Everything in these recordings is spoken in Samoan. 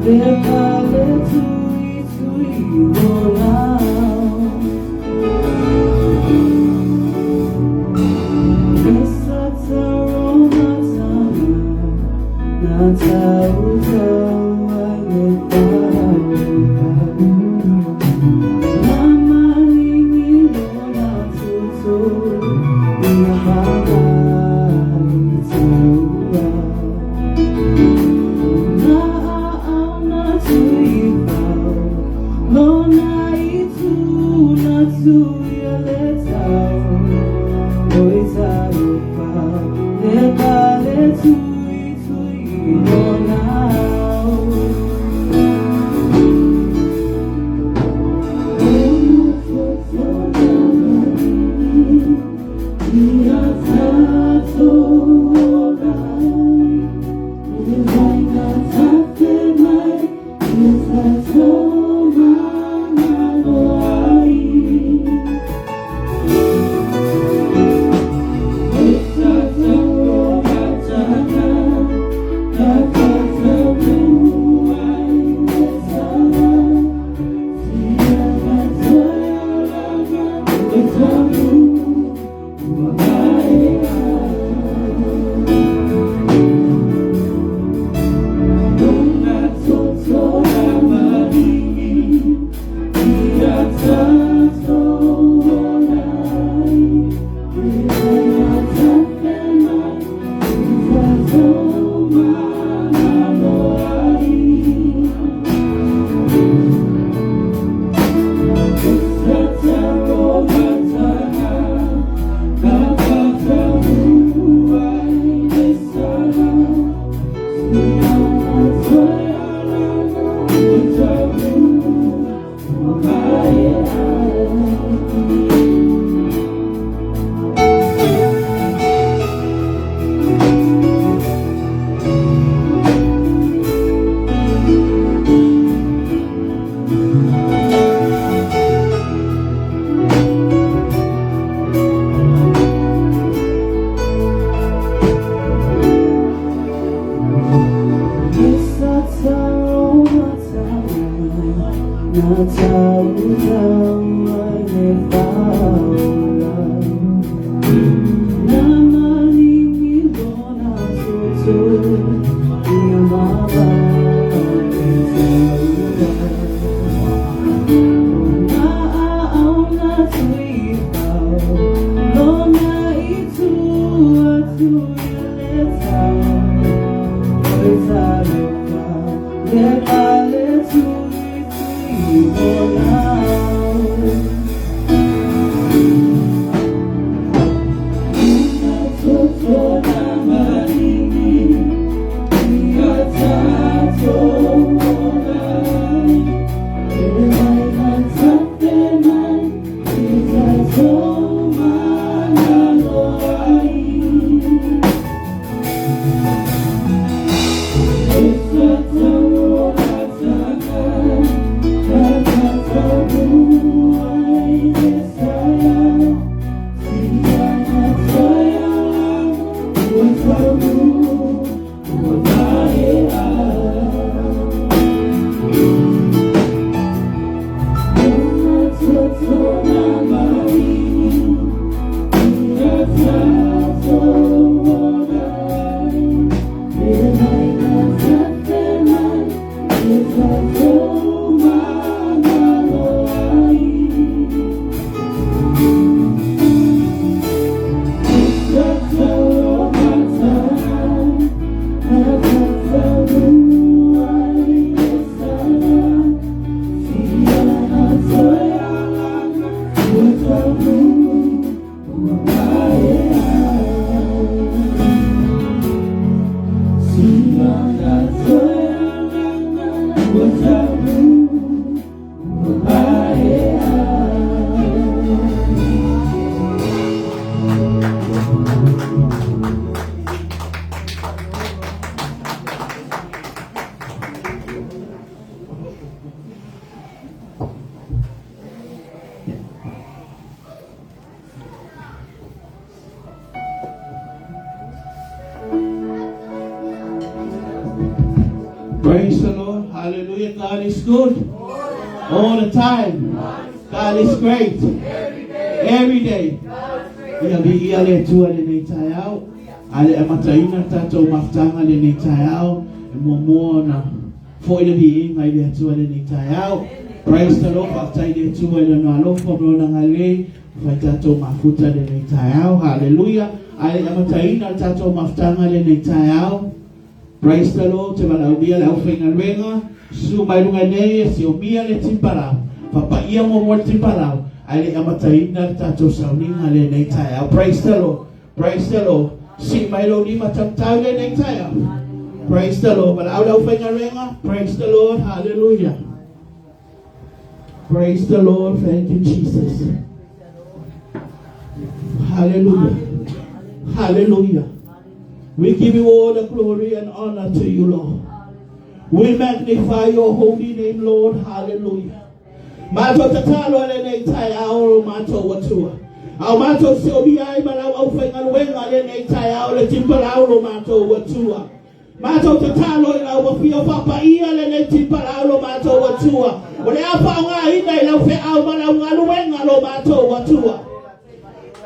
Le pale tui tui o nau. Praise the Lord. Hallelujah. God is good. All the time. God is great. Every day. Ia viia le Atua i lenei taeao. A le amataina tatou mafutaga i lenei taeao, e muamua ona foi le viiga i le Atua i lenei taeao. Praise the Lord. Faafetai i le Atua i lona alofa ma lona agalelei. Fai tatou mafuta i lenei taeao. Hallelujah. A le amataina le tatou mafutaga i lenei taeao, Praise the Lord, te valaaulia le aufaigaluega, susu mai luga nei e siomia le timpalau, fapaia muamua le timpalau, ae le i amataina le tatou sauniga lenei taeao. Praise the Lord, praise the Lord. Sii mai lou lima taumatau lenei taeao. Praise the Lord. Valaau le aufaigaluega. Praise the Lord. Hallelujah. Praise the Lord. Thank you, Jesus. Hallelujah. Hallelujah. We give you all the glory and honor to you, Lord. We magnify your holy name, Lord. Hallelujah. Matou tatalo lenei taeao lo matou Atua. Ao matou siomia ai ma lau aufaigaluega lenei taeao le timpalau lo matou Atua. Matou tatalo i lau afio faapaia lenei timpalau lo matou Atua. O le a faaaogaina i lau feau ma lau galuega lo matou Atua.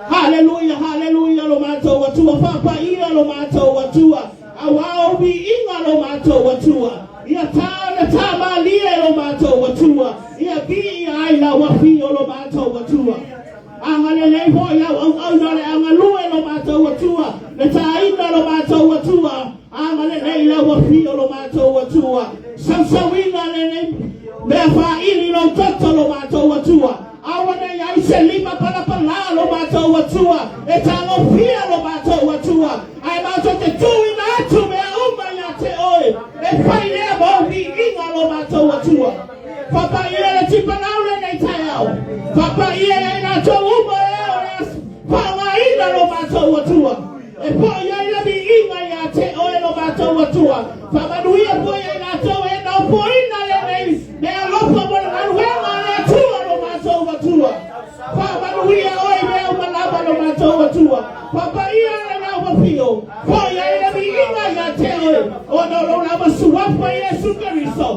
Haleluia, haleluia lo matou Atua, faapaia lo matou Atua, auā o viiga lo matou Atua. Ia tā ona tā malie lo matou Atua, ia viia ai lau afio lo matou Atua. Agalelei foi lau auauna o le a galue lo matou Atua, le tāina lo matou Atua, agalelei lau afio lo matou Atua. Sausauina lenei mea faaili lou toto lo matou Atua. Aua ne i ai se lima palapalā lo matou Atua, e tagofia lo matou Atua, ae matou te tuuina atu mea uma iā te Oe, e fai lea mo viiga lo matou Atua. Faapaia le tipalau lenei taeao, faapaia ia i latou uma e o le a faaaogaina lo matou Atua, e foi ai le viiga iā te Oe lo matou Atua. Faamanuia foi ia i latou e nofoina lenei mea alofa mo le galuega a le Atua lo matou Atua. Faamanuia oe i mea uma lava lo matou Atua. Faapaia le lau afio, foi ai le viiga iā te Oe, ona o lou lava suafa Iesu Keriso.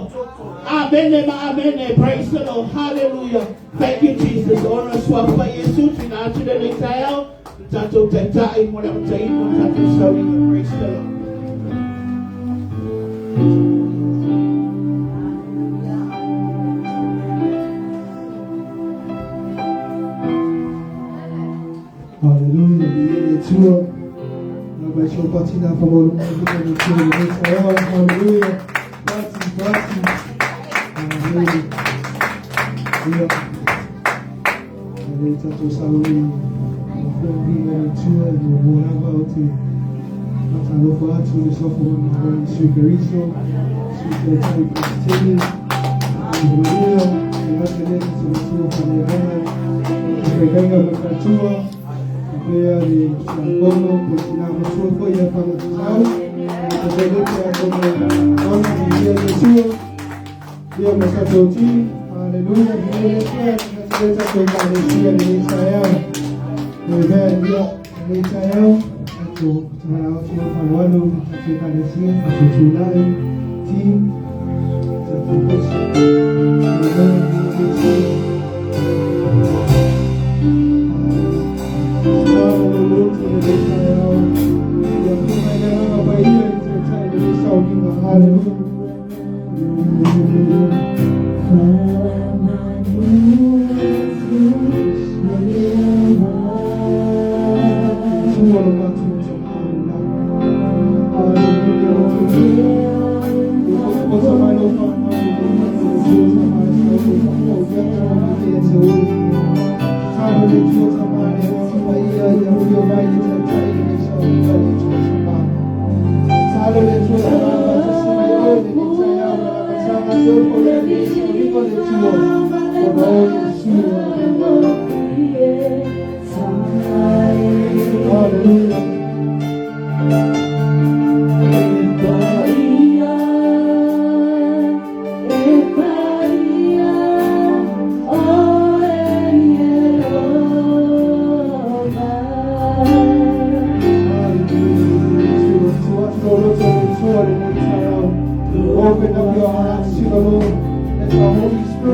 Amene ma amene. Praise the Lord. Hallelujah. Thank you, Jesus. Ona suafa Iesu, tuina atu lenei taeao. Le tatou Taitai mo le amataina o le tatou sauniga. Praise the Lord. Hallelujah, viia le Atua. Lau mai so pati nā whamaurunga i te le Atua le nei taeao. Hallelujah. Pati, pati. Hallelujah. Ia. Nei tatou sauni ma whenui o le Atua e muamua lava o te whakatalofa atu i le suafa o na Roy Yesu Keriso, Sui Taitai Presitene, Hallelujah, e ngata nei ki te matua whaneaga, te whaikainga ma whatua, pea le tiakono, po tina matua foi a whangatau, te whaile tiakono, ona i ia le Atua, Ia ma tatou ti, hallelujah, viia le Atua, e le tatou Ekalesia lenei taeao. Amen. Ia, lenei taeao, tatou tamalao atu i faaaloalo i tatou Ekalesia, tatou tulai, ti, tatou pesi. Amen. Viia le Atua. Tatalo lou loto lenei taeao. Ia fai mai le Agaga Paia i le taitai lenei sauniga. Hallelujah. Hallelujah.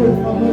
Hallelujah.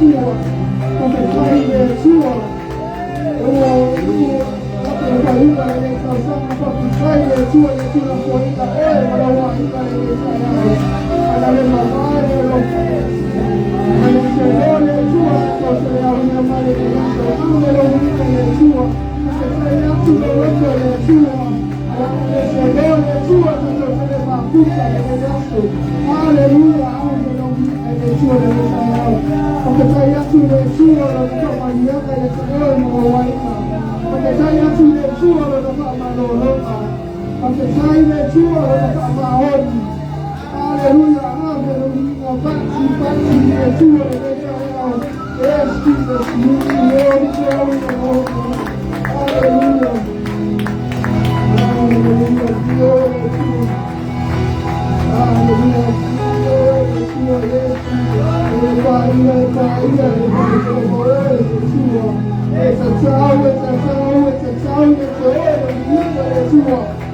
Atua. Faafetai i le Atua. Ua faaiuga lenei tausaga. Faafetai i le Atua i le tuulafoaiga oe ma lou aiga lenei taeao. Ana le mavae le alofa. Ana se le Atua tou te le auina mai lenei aso. Ame le uiga i le Atua. Faafetai atu le loto i le Atua. Ana se le Atua tatou te le mafuta lenei aso. Hallelujah. Ame le uiga i le Atua lenei taeao. Faafetai atu i le Atua lona faamanuiaga ia te oe ma lou aiga. Faafetai atu i le Atua lona faamalologa. Faafetai i le Atua lona faamaoni. Hallelujah. Ame le uiga fati fati i le Atua lenei taeao. Yes, Jesus, you all the glory and honor. Hallelujah. Hallelujah. Glory to you. Hallelujah. Glory to you. Yes, Jesus.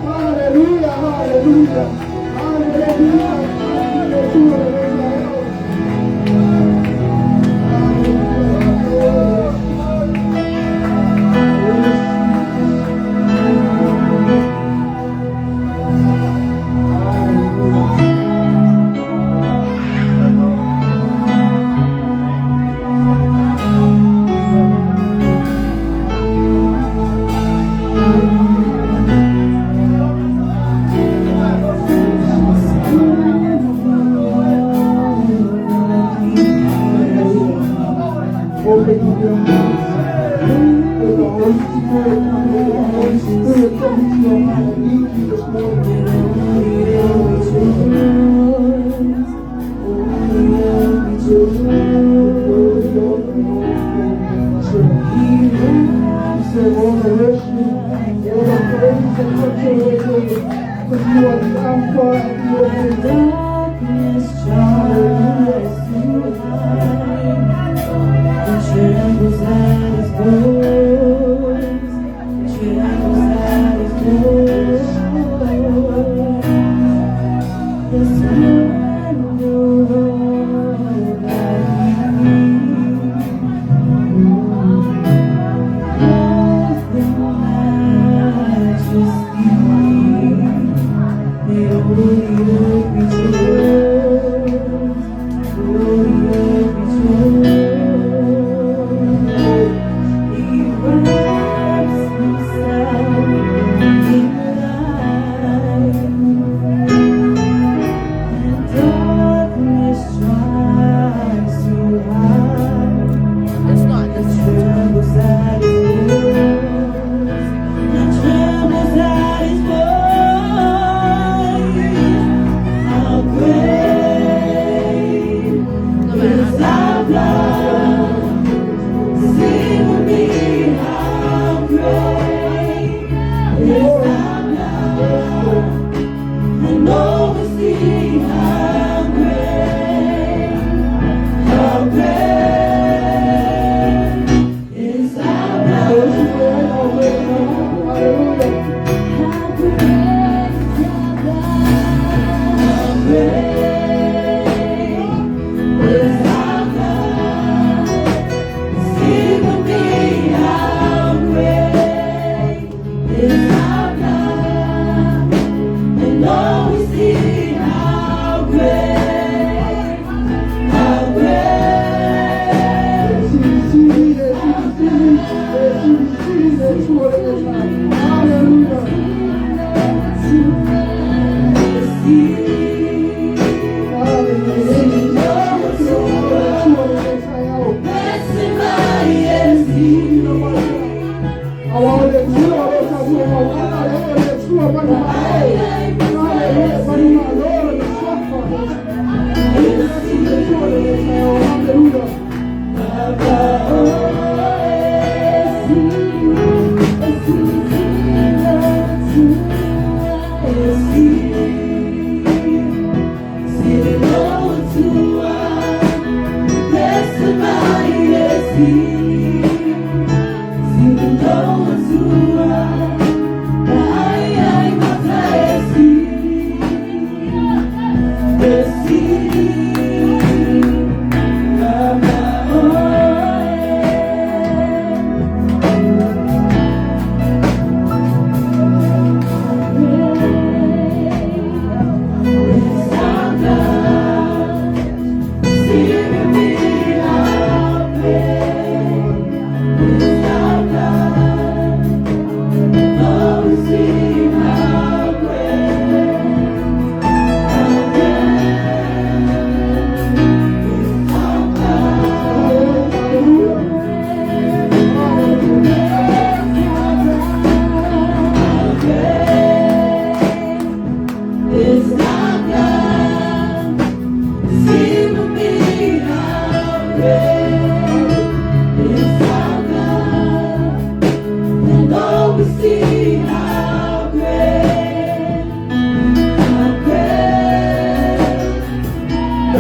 Hallelujah, hallelujah. Hallelujah. Open up your hearts. Let the Holy Spirit come. Let the Holy Spirit come into your heart and lead you this morning. You said all the worship, all the praise that comes your way, Lord, because you are the Alpha and the Omega. Hallelujah. Trembles at his voice, trembles at his voice. The splendor of thy Clothed in majesty, let all the earth rejoice, all the earth rejoice. He wraps himself in light, and darkness tries to hide. It's not The this trembles at his voice, the trembles at his voice. How great No matter. is our God? Sing with me, how great is our God? And all will see how great is our God. Worship right now, right now. Hallelujah. How great is our God? How great is our God? Sing with me, how great is our God? And all we see, how great. Hallelujah. Hallelujah.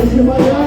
Hallelujah.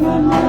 See.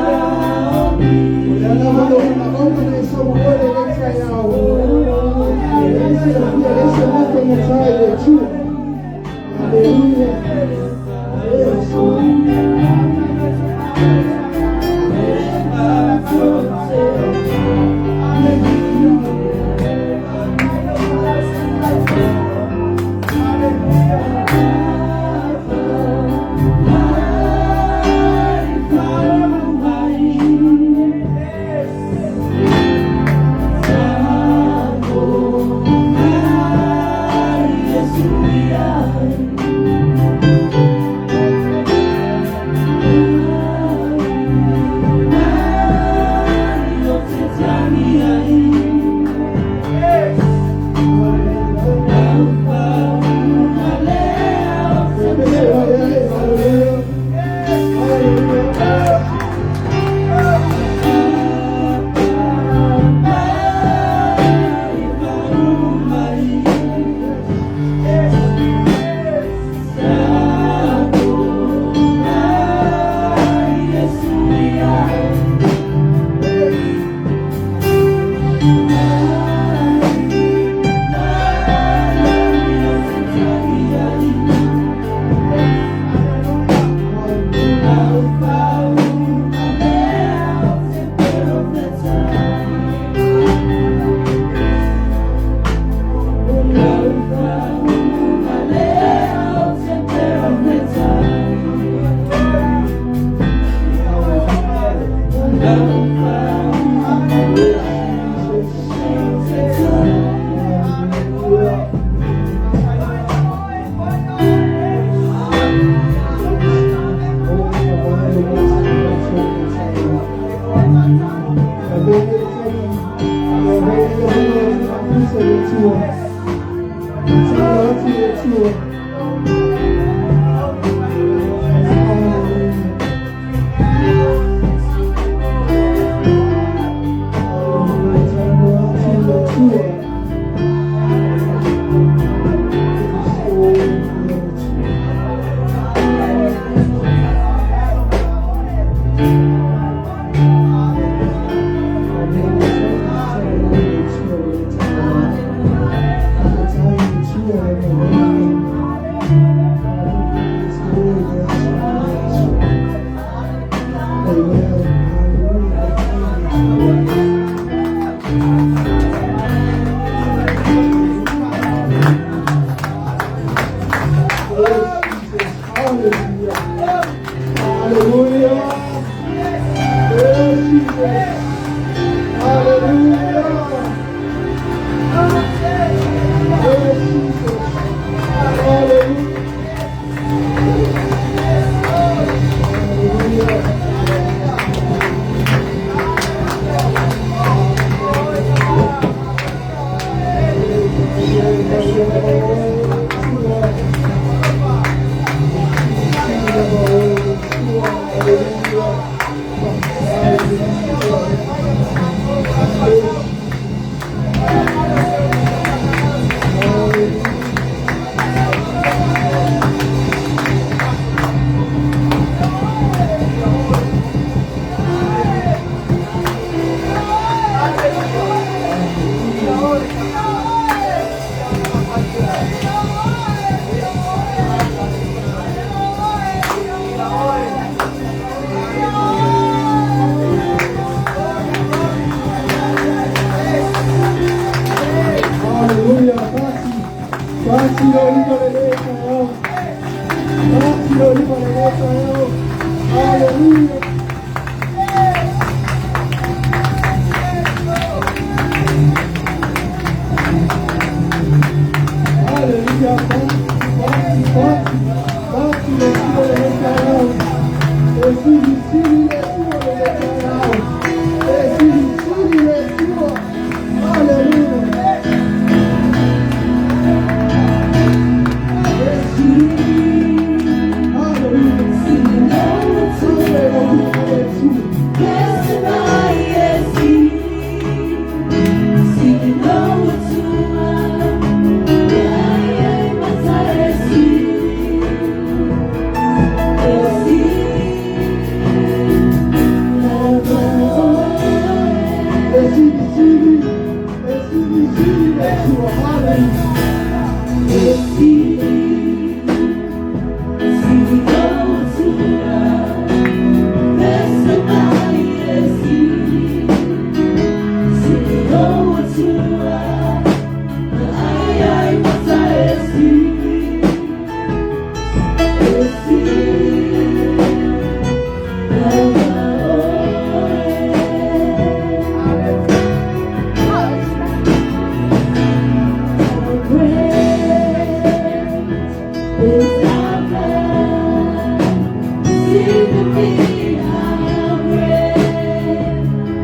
with me how great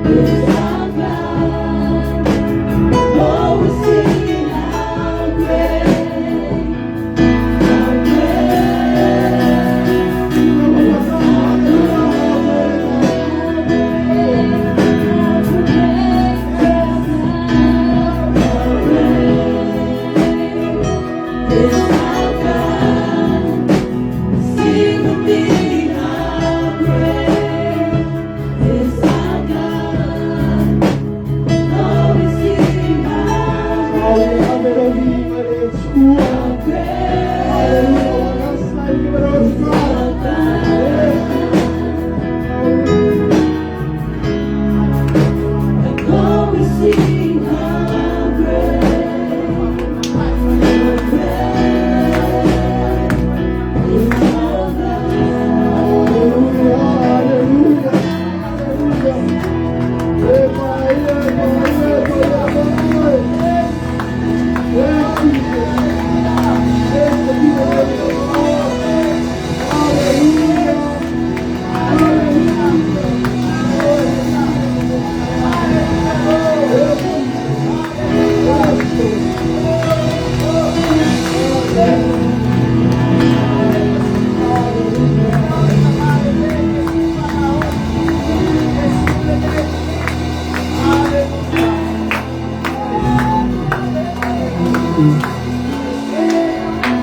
is our God. Oh, we sing how great, how great is our God. How great is our God. Sing with me, how great is our God. Oh, we sing how great, how great is our God. Oh, we sing how great, how great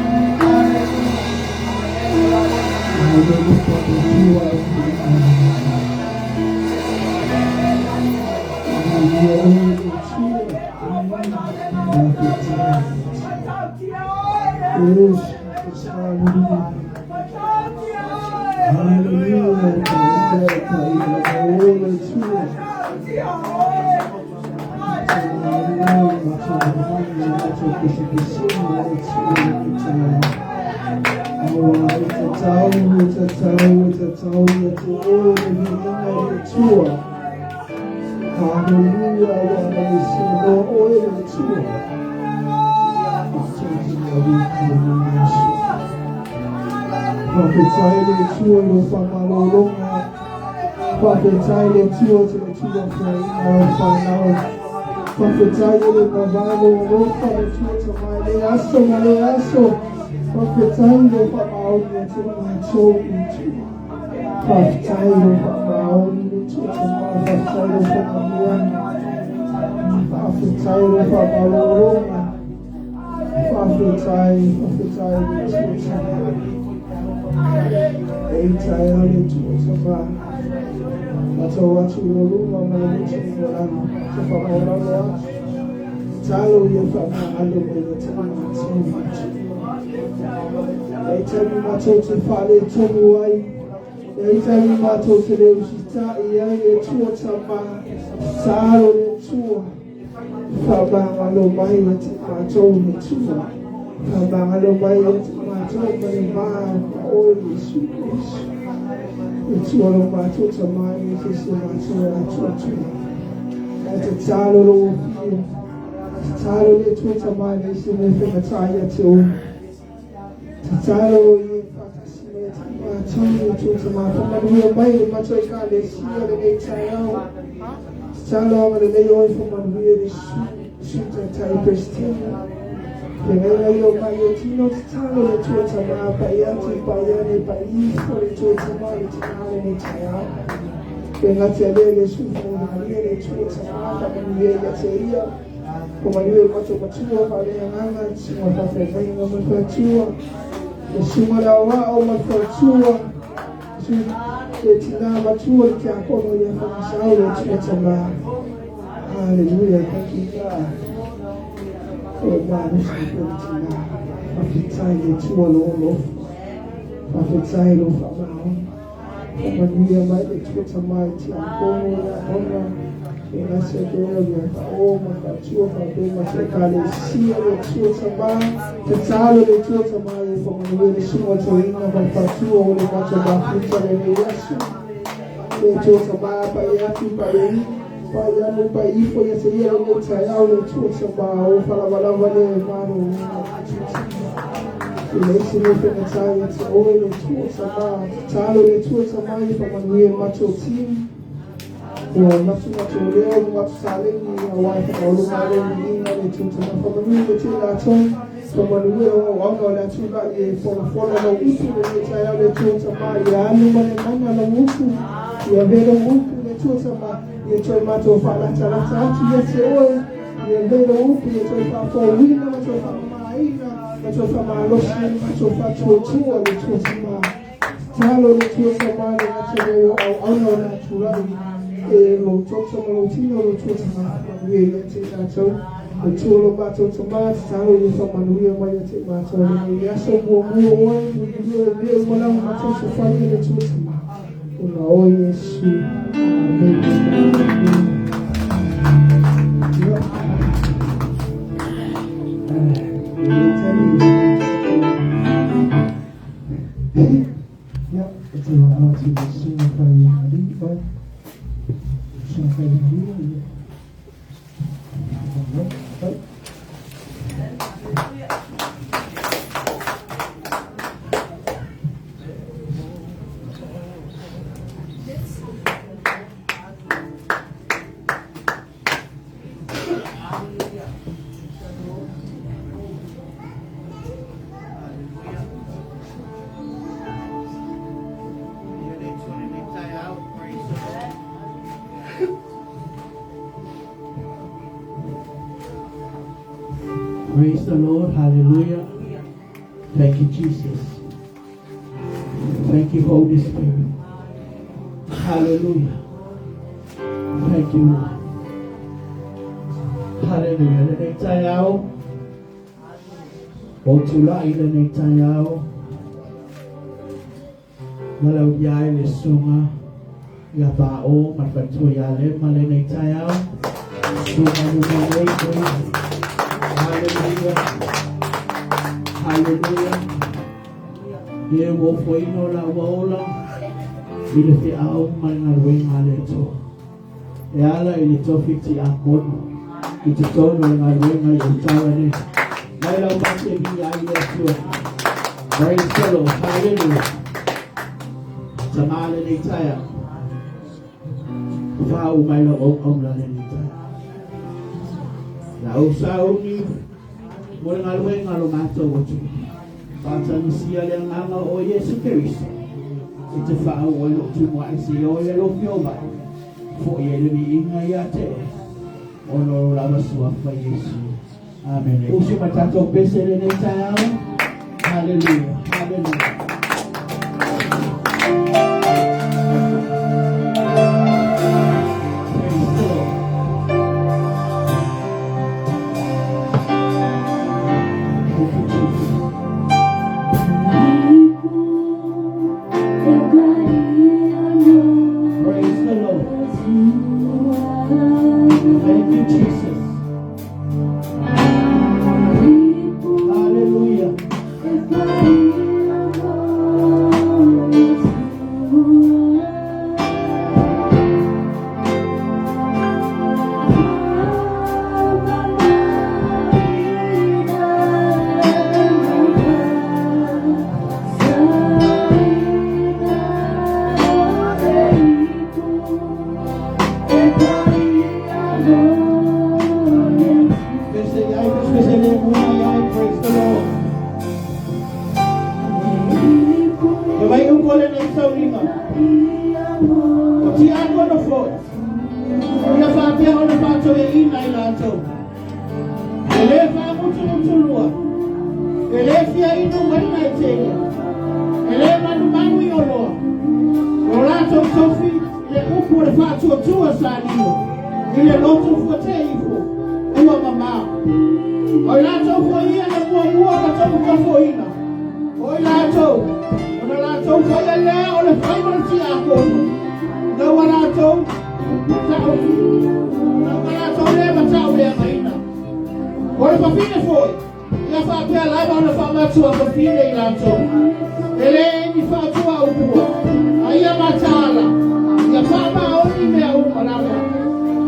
is our God. Hallelujah. Thank you, God. Oh, man, E le isi le whengatai ia te oe le Atua Tama, tatalo le Atua Tama ia whamanuia le matou team. Ua natu matou leo ma matou saleni auā e whakaulu malo i viiga le Atua Tama. Whamanuia ia te latou, whamanuia lau auauna o le a tula'i e folafola lau upu lenei taeao le Atua Tama, ia alu ma le mana lau upu, ia avea lau upu le Atua Tama, ia toe matou faalatalata atu ia te oe, ia avea lau upu ia toe faafouina ma toe faamamāina ma toe faamalosi ai le matou faatuatua le Atua Tama. Tatalo le Atua Tama le gata lea o auauna o le a tula'i e lou toto ma lou tino le Atua Tama, faamanuia ia te i latou. Le Atua lo matou Tama, tatalo ia faamanuia mai ia te i matou lenei aso muamua oe, mulimuli oe mea uma lava matou te faia le Atua Tama. Ona oe Iesu. Amene. Amene. Ia. E le tali Ia, e te wā atu i le susuga whai maliu ai. Susuga whai maliu ai. Ia. Whai. Praise the Lord. Hallelujah. Thank you, Jesus. Thank you, Holy Spirit. Hallelujah. Thank you, Lord. Hallelujah. Lenei taeao. O tula'i lenei taeao. Valaaulia ai le susuga ia Pao ma le faletua ia Lema lenei taeao. Susuga luma nei koe. Hallelujah. Hallelujah. Ia ua ofoina o laua ola i le feau ma le galuega a le Atua. E ala i le tofi tiakono i totonu o le galuega i Otawa nei. Mai lau mate viia ai le Atua. Praise the Lord. Hallelujah. Tama lenei taeao. Faauu mai lau auauna lenei taeao. La ou sauni mo le galuega a lo matou atunuu. Faatagisia le agaga o Iesu Keriso e te faauu ai lou tumu ae seia oo i le alofi o vai. Fo'i ai le viiga ia te oe ona o lou lava suafa Iesu. Amene. Usu mai tatou pese lenei taeao. Hallelujah. Hallelujah. Praise the Lord. Thank you, Jesus. Praise the Lord. Thank you, Jesus. Hallelujah. Pese ai, pese le muna ai, praise the Lord. E vai um kole nei sauniga. O tiakono foi. Ia faapea ona faatoeaina i latou. E lē faagutugutulua. E lē fia inu uaina e tele. E lē manumanu i oloa. O latou tofi i le upu o le faatuatua sa lilo. I le loto fuatē ifo. Ua mamā. O i latou foi ia na muamua ona tofutofuina. O i latou, ona latou faia lea o le faiva o le tiakono. Na ua latou matau, na ua latou lē matauleagaina. O le fafine foi, ia faapea lava ona faamatuafafine i latou. E lē ni faatuaupua, a ia mataala, ia faamaoni mea uma lava.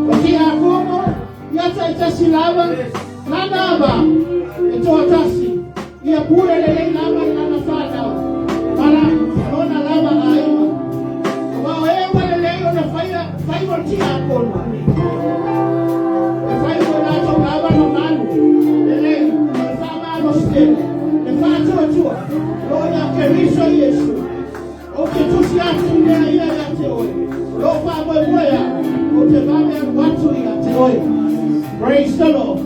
O tiakono, ia taitasi lava, lana ava, e toatasi, ia pule lelei lava Praise the Lord.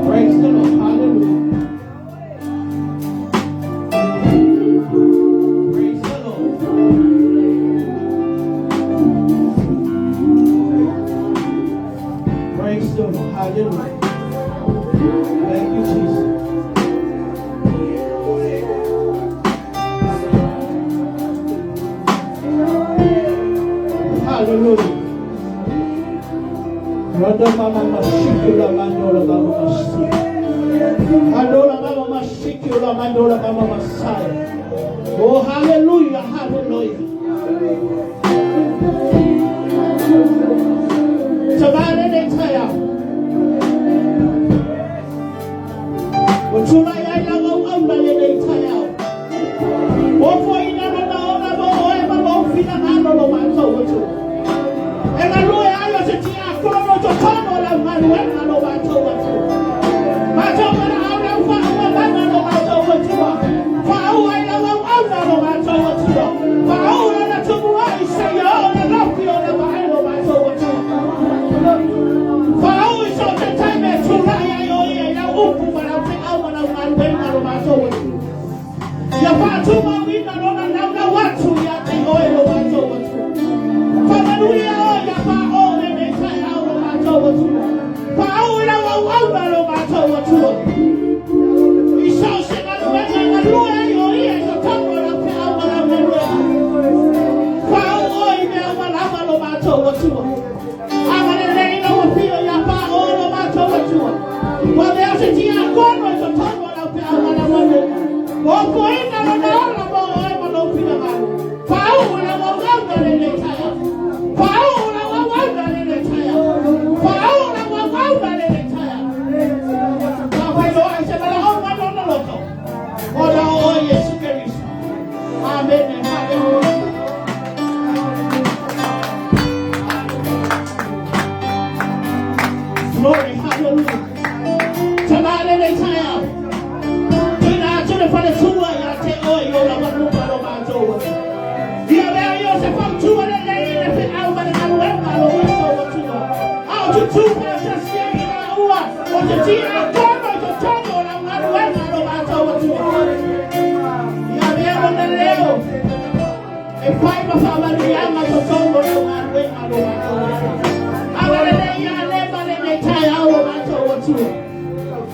Praise the Lord. Hallelujah. Praise the Lord. Praise the Lord. Hallelujah. Thank you, Jesus. Hallelujah. Rada mama mashiki la mandola baba masiki. Andola baba mashiki la mandola baba masaya. Oh, hallelujah, hallelujah. Tabare ne taya. Otula ya ila wa au na le ne taya. Ofo ina no na ona mo oe ma mo fina ngalo lo mato otu. Ega lue ayo se tia kono to tono la malu e ngalo mato otu. Mato mara au na ufa ua bana lo mato otu. Fa au ai la wa au na lo mato otu. Fa au la na tumu ai se yo na lofi o na vae lo mato otu. Fa au i so te taime tula ia yo ia ila upu mara te au mara malu e ngalo mato otu. Ia whātuma wina rona nauna watu ia te oe lo mato otu. Whamanuia o ia wha o le ne tai au lo mato otu. Wha au ila wau au na lo mato otu. I sau se ngalu enga ngalu e o ia i so tango la te au mara melua. Wha au o i mea malama lo mato otu. Angare leina wa pio ia wha o lo mato otu. Wa mea se tia kono i so tango la te au mara melua. O koina no na ora mo oe ma no pina malu. Pau la wa wa na le le taya. Pau la wa wa na le le taya. Pau la wa wa na le le taya. Ka whai lo ai se mala o ma no na loto. O la o Yesu Kristo. Amen. Hallelujah. Glory, hallelujah. Tamale le taya. Tuna tuna fale tua ya te oe yo la wanuka lo mato. Ia mea yo se fau tua le le le fe au ma le ngalu e ngalo mato tua. Au tu tu pa se sia i la ua. O te tia kono i to tongo la ngalu e ngalo mato tua. Ia mea mo na leo. E whai ma whamanu ia ma to tongo la ngalu e ngalo mato tua. Awa le le ia le ma le le tai au lo mato tua.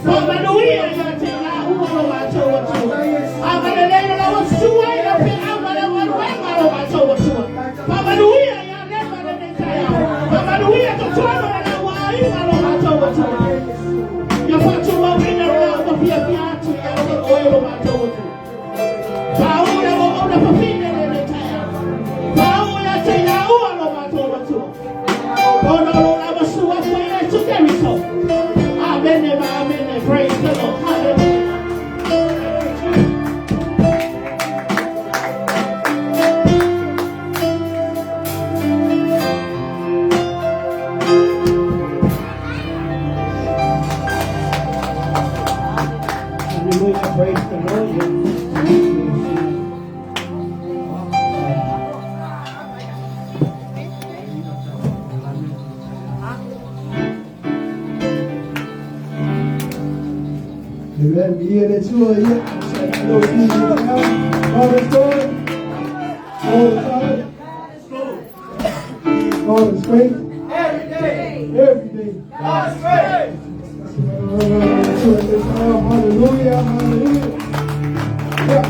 Whamanuia ia te la ua lo mato tua. Amalele la wasua ila pe amala waluenga lo mato tua. Whamanuia ia le ma le le tai au. Whamanuia to tono la wainga lo mato tua. Ia whatu wawina la wa pia pia atu ia te oe lo mato tua. Paula mo ona papine le le tai au. Paula te la ua lo mato tua. Ono lo la wasua kwa Yesu Kristo. Amen, amen. Praise the Lord. Hallelujah. Hallelujah. Praise the Lord. Amen. God is good. All the time. God is great. Every day. Every day. God is great. Hallelujah. Hallelujah. Yeah.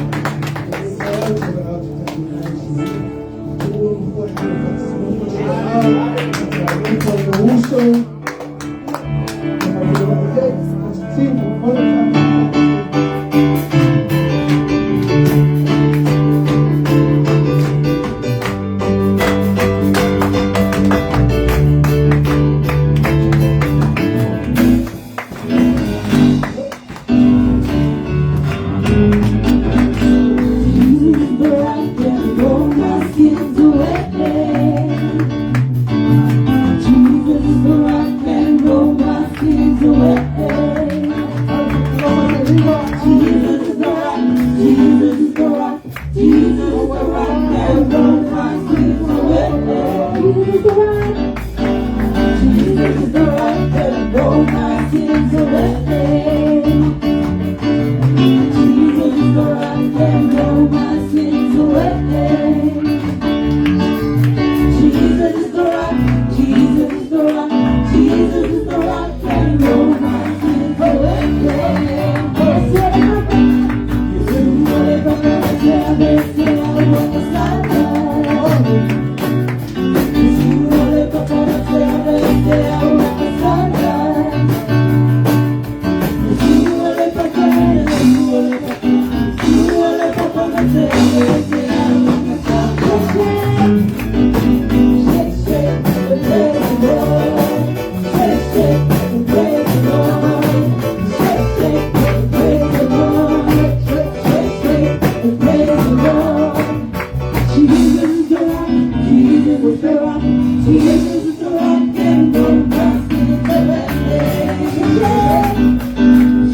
is the rock, Jesus is the rock, and no mercy the way.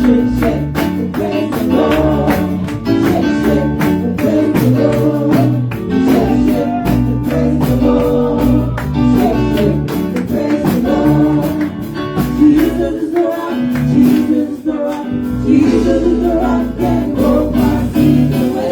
Shake, shake, and praise the Lord. Shake, shake, and praise the Lord. Shake, shake, and praise the Lord. Shake, shake, and praise the Lord. Jesus is the rock, Jesus is the rock, Jesus is the rock, and no mercy the way.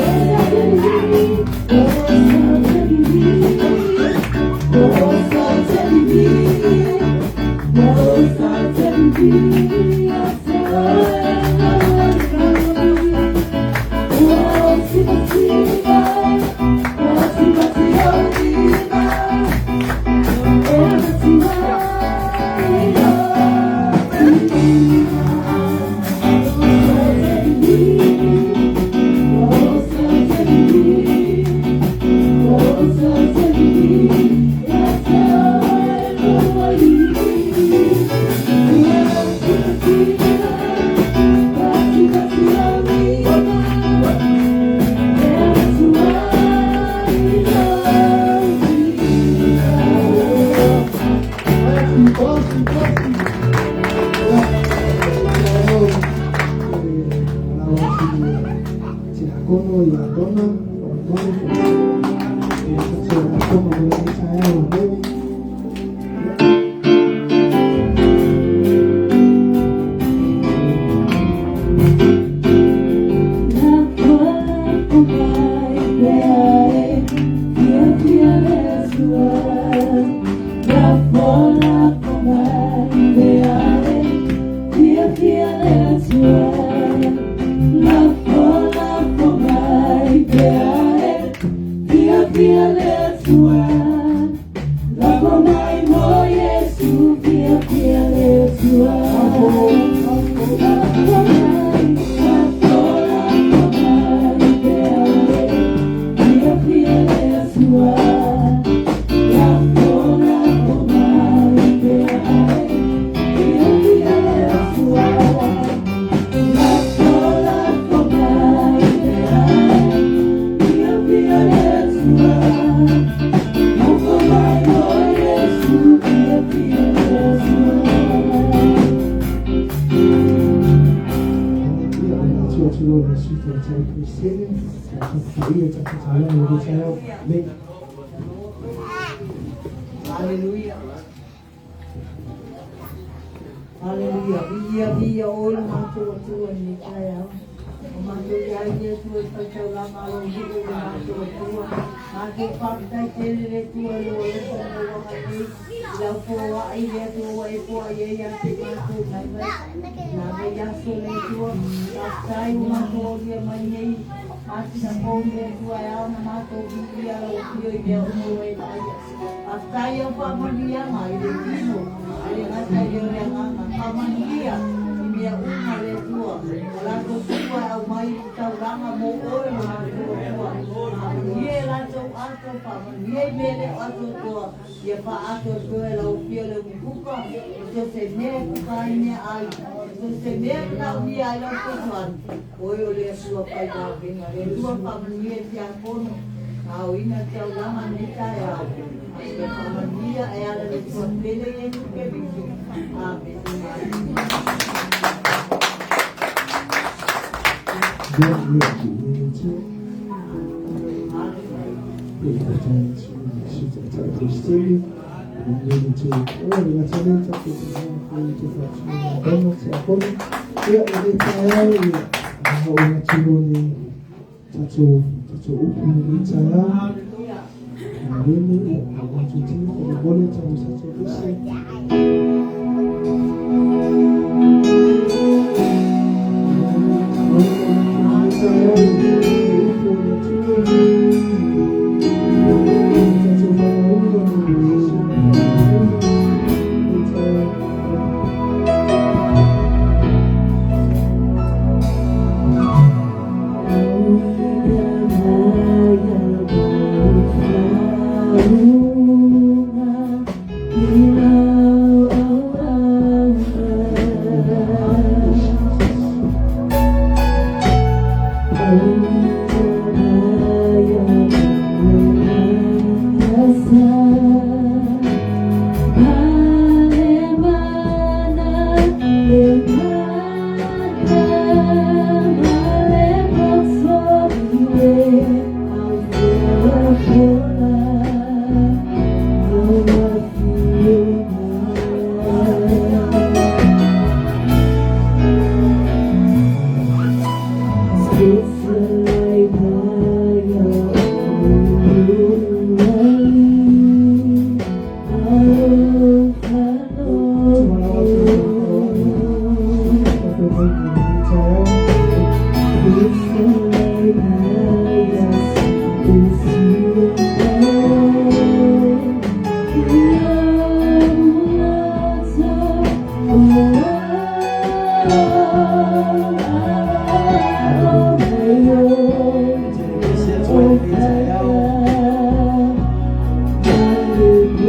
Hallelujah. Hallelujah. Via via o le matou atua i le taeao. O matou ia i le Atua i faitaulaga alo i o le matou atua. Matou faafetai tele le Atua i lou alofa ma lou agalelei. I lau foai le Atua ua e foai ai ia te matou mai mai. Na mai aso le Atua. Faafetai ua matou aulia mai nei. Masina fou le Atua e ao na matou viia lau afio i mea uma ua e vaaia. Faafetai au faamanuiaga i le tino, e le gata i le o le agaga. Faamanuia i mea uma le Atua. O latou sua e aumai i le taulaga mo oe lo matou Atua. Faamanuia e latou ato, faamanuia i mea le o atoatoa. Ia faaatoatoa e lau afio le umukuka, o so o se mea e kuka ai meaai, o so o se mea e manaomia ai lau fesoasoani. Oe o le Atua faigaluega, le Atua faamanuia i tiakono, aoina le taulaga i lenei taeao. Ia faamanuia e ala i le Atua pele Iesu Keriso. Amene. Amen.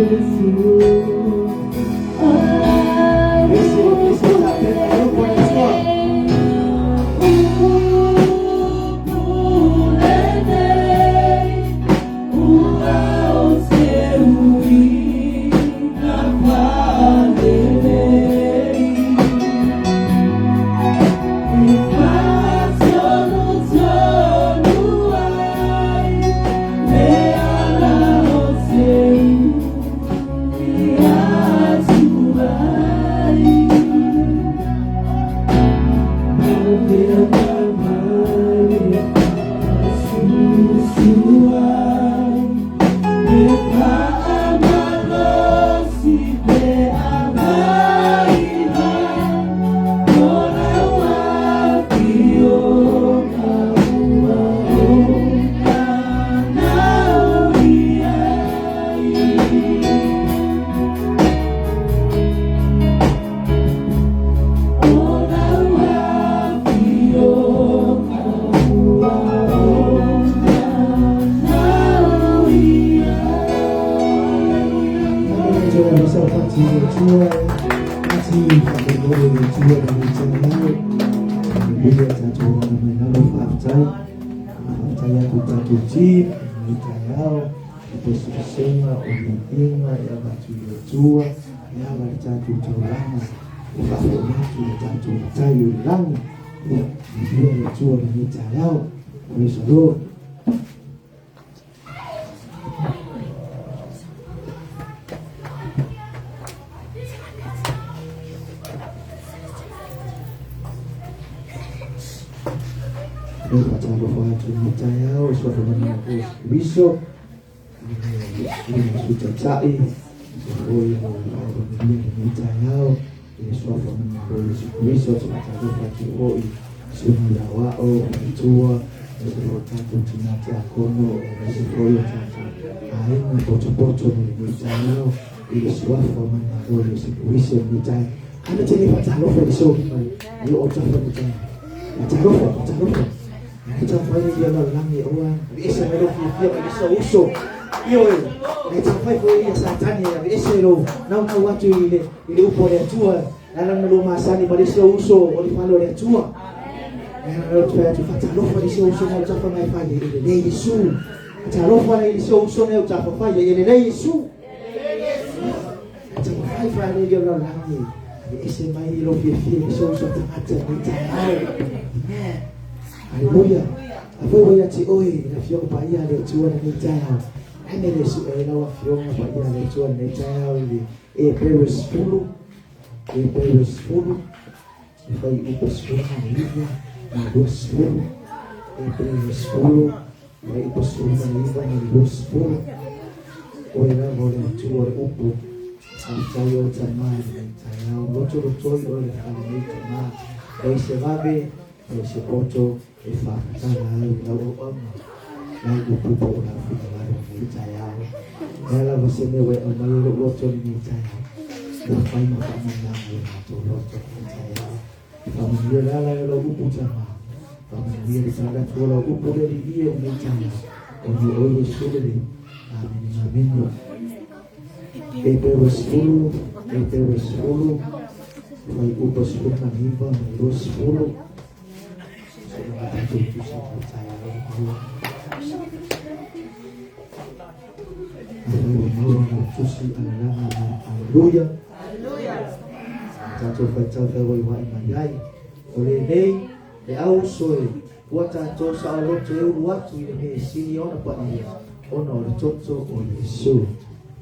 Praise the Lord. Hallelujah. Afoi ia te oe na fioga paia le Atua lenei taeao. Ane le suʻe ai lau afioga paia le Atua lenei taeao i le Eperu e 10, Eperu e 10, e fuaiupu 19 ma le 20, Eperu e 10, fuaiupu 19 ma le 20. Oe lava o le Atua o le upu, faafetai o Tamā i lenei taeao. Lotolotoi oe le fale nei Tamā, e se vave, e se poto, e whakatala ai lau auauna, lau upu po o lau finagalo lenei taeao. E ala lava se mea ua e aumai ai lou loto lenei taeao, ua fai ma faamanuiaga i lo matou loto lenei taeao. Faamanuia le ala i lau upu Tamā, faamanuia le tagatu o lau upu le Alii e lenei taeao, ona o oe Iesu lelei. Amene, amene. Eperu e 10, Eperu e 10, fuaiupu 19 ma le 20. Hallelujah. Tatou faitau feoaivaai mai ai. O lenei le auso e ua tatou saoloto e ulu atu i le mea e sili ona paia ona o le toto o Iesu.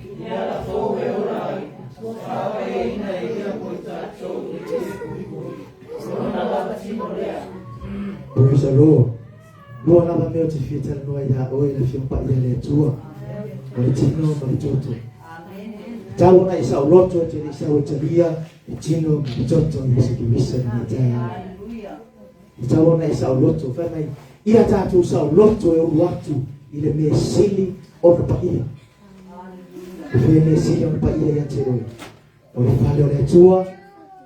I ala fou e ola ai, ua faaopeina e ia mo i tatou i le puipui, o lona lava tino lea. Praise the Lord. Lua lava mea ou te fia talanoa iā oe le Afioga Paia a le Atua, o le tino ma le toto. Tau ona e saoloto e te le i sau e talia le tino ma le toto o Iesu Keriso i lenei taeao. E tau ona e saoloto, fai mai, ia tatou saoloto e ulu atu i le mea sili ona paia. O fea mea sili ona paia ia te oe? O le fale o le Atua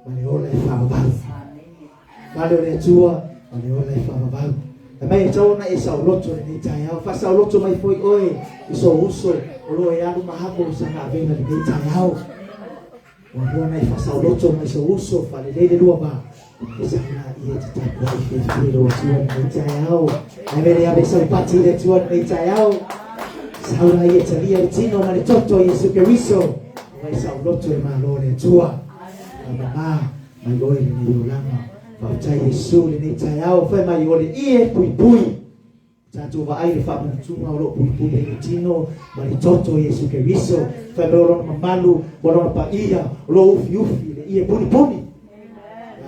ma le ola e faavavau. Fale o le Atua ma le ola e faavavau. Fai mai e tatau ona e saoloto i lenei taeao. Faasaoloto mai foi oe i sou uso o lo o e alu ma amo sana avega i lenei taeao. Muamua ona e faasaoloto mai sou uso, faalelei le lua va, e sau laia e te tapuai fiafia i lou Atua i lenei taeao. Ae mele ave sau pati i le Atua i lenei taeao. Sau laia e talia le tino ma le toto o Iesu Keriso. Ua e saoloto i le Malo o le Atua. Faamama mai oe i lenei olaga. Faafetai Iesu i lenei taeao. Fai mai o le ie puipui. Tatou vaai i le faamanatuga o lo o puipui ai le tino ma le toto o Iesu Keriso, fai mai o lona mamalu ma lona paia o lo o ufiufi i le ie punipuni.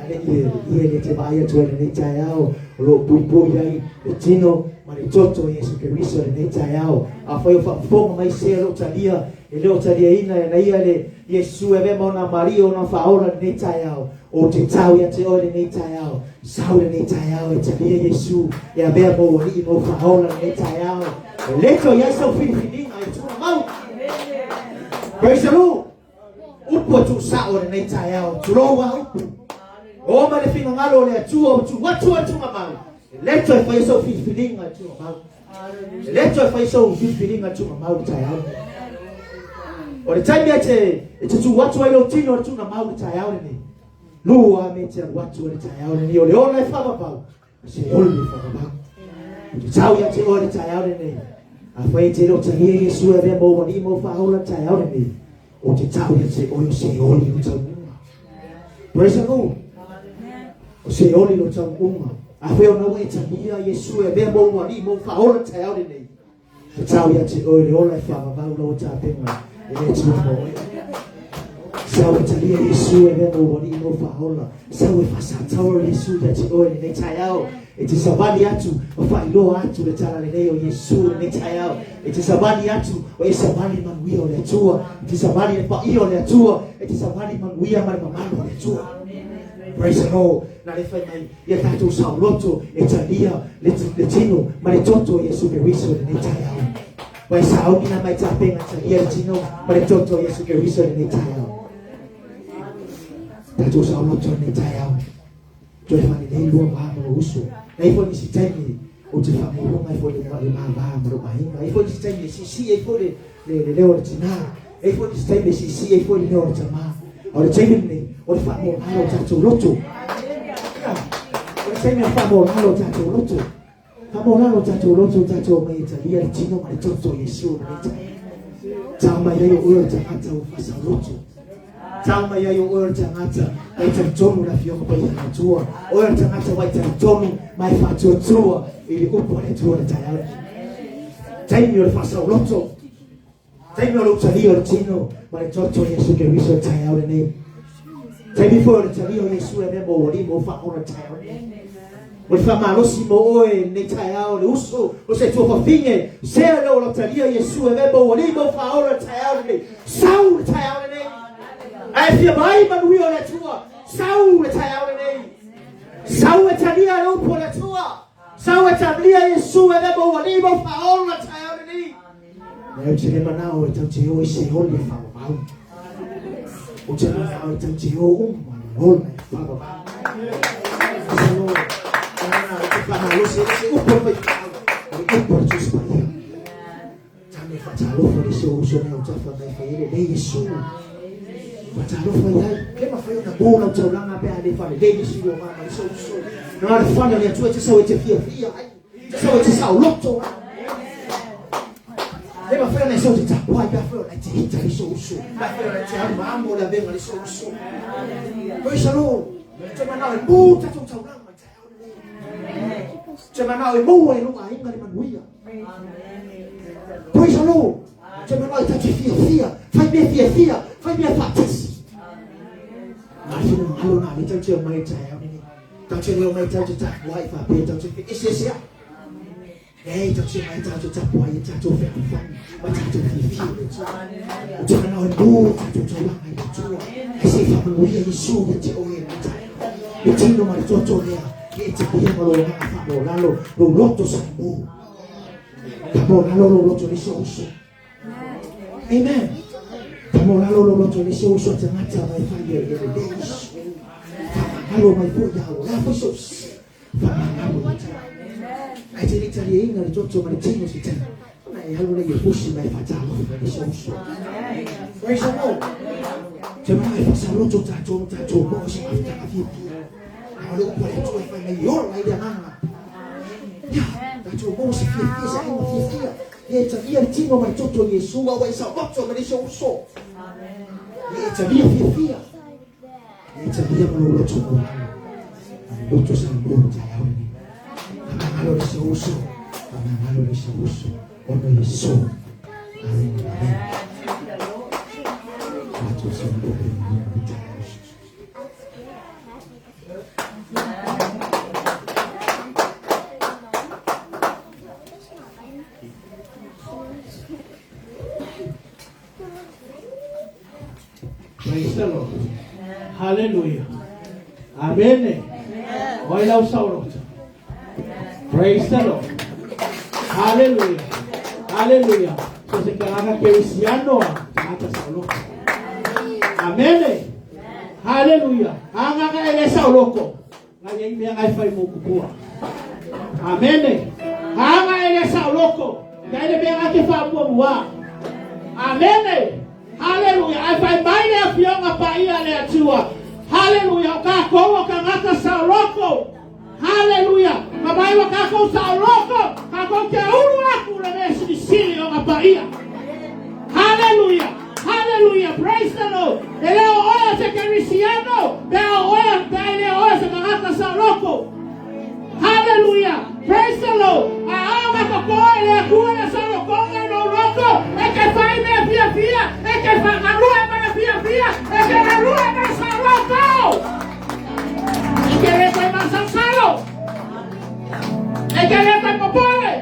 A le ie, le ie le te vaai atu ai lenei taeao o lo o puipui ai le tino ma le toto o Iesu Keriso lenei taeao. Afai o faafofoga mai se o lo o talia e le o taliaina e na ia le Iesu e avea ma ona Maria ona faaola lenei taeao, Ou te tau ia te oe lenei taeao, sau lenei taeao e talia Iesu e avea mou alii mou faaola lenei taeao. E le toe i ai sau filifiliga e tuna mau. Praise the Lord. Upu e tuusao lenei taeao, tulou a upu. O mai le finagalo o le Atua o tuu atu e tuna mau. E le toe faia sau filifiliga e tuna mau. E le toe fai sou filifiliga tuugamau i le taeao lenei. O le taimi e te, e te tuu atu ai lou tino i le tuugamau i le taeao lenei, lua me te alu atu i le taeao lenei, o le ola e faavavau, se ole e faavavau. Ou te tau ia te oe i le taeao lenei, afai e te le o talia Iesu e avea mou alii mou faaola i le taeao lenei, ou te tau ia te oe o Seoli lou taunuuga. Praise the Lord. O Seoli lou taunuuga. Afai ona ua e talia Iesu e avea mou alii mou faaola i le taeao lenei, te tau ia te oe le ola e faavavau lau tapenga e le Atua mo oe. Sau e talia Iesu e avea mou alii mou faaola. Sau e faasataua Iesu ia te oe lenei taeao. E te savali atu ma faailoa atu le talalelei o Iesu lenei taeao. E te savali atu o e savali manuia o le Atua. E te savali le paia o le Atua. E te savali manuia ma le mamalu o le Atua. Praise the Lord. Na le fai mai ia tatou saoloto e talia le, le tino ma le toto o Iesu Keriso lenei taeao. Mai sauni na mai tapenga talia le tino ma le toto o Iesu Keriso lenei taeao. Tatou saoloto lenei taeao. Toe faalelei lua va ma lou uso. E ai foi nisi taimi ou te faamauoga ai foi le le ma va ma lou aiga. E ai foi nisi taimi e siisii ai foi le le le leo o le tinā. E ai foi nisi taimi e siisii ai foi le leo o le tamā. A o le taimi lenei, o le faamaualalo o tatou loto. Ia, o le taimi o le faamaualalo o tatou loto. Faamaualalo o tatou loto, tatou omai e talia le tino ma le toto o Iesu lenei taeao. Tau mai ai o oe o le tagata ua faasaoloto. Tau mai ai o oe o le tagata mai talitonu le Afioga Paia a le Atua. Oe o le tagata mai talitonu mai faatuatua i le upu a le Atua le taeao lenei. Taimi o le faasaoloto. Taimi o lou talia o le tino ma le toto o Iesu Keriso le taeao lenei. Taimi foi o le talia o Iesu e avea mou alii mou faaola le taeao lenei. O le faamalosi mo oe lenei taeao le uso o se tuafafine sea le o talia Iesu e avea mou alii mou faaola le taeao lenei. Sau le taeao lenei. Ae fia mai manuia o le Atua. Sau le taeao lenei. Sau e talia le upu o le Atua. Sau e talia Iesu e avea mou alii mou faaola le taeao lenei. Nei ou te le manao e tau te o i Seoli e faavavau. Ou te manao e tau te o uma le ola e faavavau. Salo, ona o te whaamalosi e se upu o le faifeau, o le upu a le Tusi Paia. Tane whaatalofa le se uso nei o tafa nei whai ele nei Iesu. Whaatalofa i ai. Le mawhai ona mō lau taulanga pe a le whale lei Iesu o mama le se uso. Nā le whana le atua te sau e te fia fia ai. Te sau e te sao loto ai. Le mawhai ona e sau te tapuai pe a whai ona e te hita le se uso. Pe a whai ona e te aru maamo le avenga le se uso. Praise the Lord. Te manao e mō tatou taulanga i taeao lenei. Te manao e mō e lou aiga le manuia. Praise the Lord. Te manao e tatou fiafia, fai mea fiafia, fai mea faatasi. Nā le whinangalo nā le tau te mai i taeao lenei. Tau te leo mai tau te tapuai whapea, tau te whaeseese ai. Nei, tau te mai tau te tapuai e tātou wheawhani, ma tātou whiwhi o le Atua. O te manao e mō tātou taulanga i le Atua. Hei se whamanuia Iesu ia te oe e taeao. Le tino ma le toto lea, e te pia ma lo nganga whamolalo, lo loto sa mō. Whamolalo lo loto le so uso. Amen. Whamolalo lo loto le so uso te ngata mai whai e le le Iesu. Whamangalo mai po iau, la fo so si. Whamangalo i te. Ai te le ina le toto ma le tino se tino. Ona e alu le fusi mai fatalofa i so uso. Praise the Lord. Te mana e fasaloto tātou tātou mo se mafutaga fiafia. A o le upu a le Atua e fai mai ola i le agaga. Ia, tātou mo se fiafia se aiga fiafia. Ia e talia le tino ma le toto o Iesu a ua e saoloto ma le so uso. Ia e talia fiafia. Ia e talia ma lou loto maualalo. Ma le loto salamo le taeao lenei. Faamagalo le so uso. Faamagalo le so uso. Ona Iesu. Amen. Amen. Matou se le taeao. Praise the Lord. Hallelujah. Amen. Oi lau saoloto. Praise the Lord. Hallelujah. Hallelujah. So se kangaka kerisiano ata saoloko. Amen. Hallelujah. Anga ka ele saoloko. Ngai mea ngai fai mo kukua. Amen. Anga ele saoloko. Ngai le mea ngai te whaamua mua. Amen. Hallelujah. Ai fai mai le afioga paia le Atua. Hallelujah. O kākou o kangaka saoloko. Hallelujah. Ka mai wa kākou saoloko. Kākou ke ulu aku le mea silisili o ngā paia. Hallelujah. Hallelujah. Praise the Lord. E leo oe se kerisiano. Pe o oe, pe ai leo oe se kangaka saoloko. Hallelujah. Praise the Lord. A o maka koe le akua le saolokonga no loko. E ke fai mea fia fia. E ke whakarua mea fia fia. E ke rarua mea saoloko. E ke le koe masalsalo. E ke le koe popole.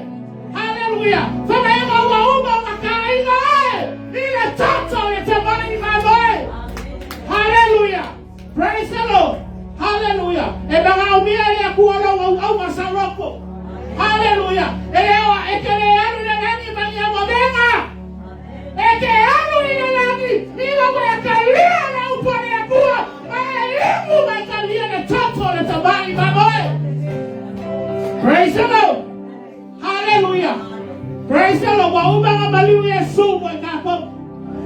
Hallelujah. Whaka e maua uma o ngā e. I le toto le te mai mai. Hallelujah. Praise the Lord. Hallelujah. E mga umia le akua lau au au masaloko. Hallelujah. E leo e ke le alu le langi mangia wavenga. E ke alu i le langi. Ila wa kalia le upo le akua. E imu mai kalia le toto le tamai mamoe. Praise the Lord. Hallelujah. Praise the Lord. Wa uma nga maliu Yesu mo e kako.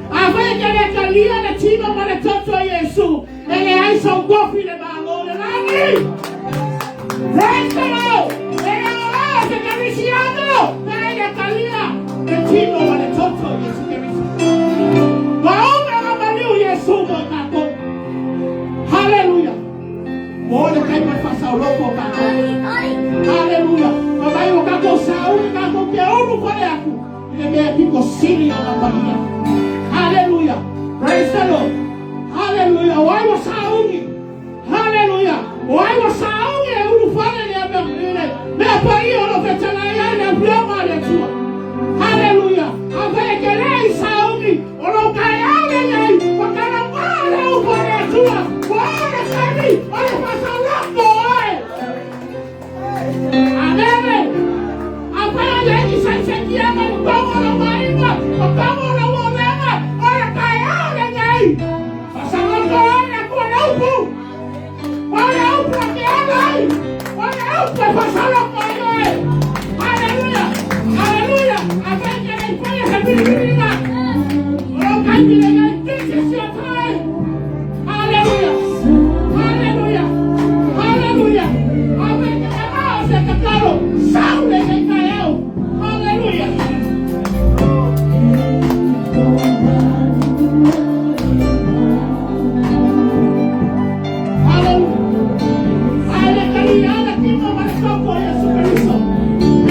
A fai ke le kalia le tino ma le toto Yesu. E le ai sa ugofi le malo le langi. Praise the Lord. E le oa se karisiano. E le kalia le tino ma le toto Yesu Kristo. Wa uma nga maliu Yesu mo e kako. Hallelujah. Mo le kai mai fasauloko kako. Hallelujah. Mamai o kako sauli kako ke ulu fale aku. I le mea piko sili o ngā. Hallelujah. Praise the Lord. Hallelujah. O ai wa sauli. Hallelujah. O ai wa sauli e ulu fale le mea le mea paia o lo fetala ia le afioga le Atua. Hallelujah. A fai ke le i sauli o lo kai au le nei. Wakana maa le upo le Atua. Wa le kani o le fasalako oe. Amen. A fai o le i sa se kia ma le tongo la mainga. O tongo la uolenga. O le kai au le nei. Fasalako oe le kua le upu. O le upu a ke ala ai. O le upu e fasalako ai oe. Hallelujah. Hallelujah. A fai ke le fai se piripiriga. O lo kai pile ngai. This is your time. Hallelujah. Hallelujah. Hallelujah. A fai ke le mao se tatalo. Saule ke kai au. Hallelujah. Hallelujah. Ale kalia ala kimo ma le topo Yesu Kristo.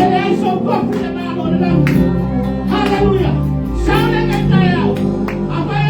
Ele ai so kofi le malo le langi. Hallelujah. Saule ke kai au. A fai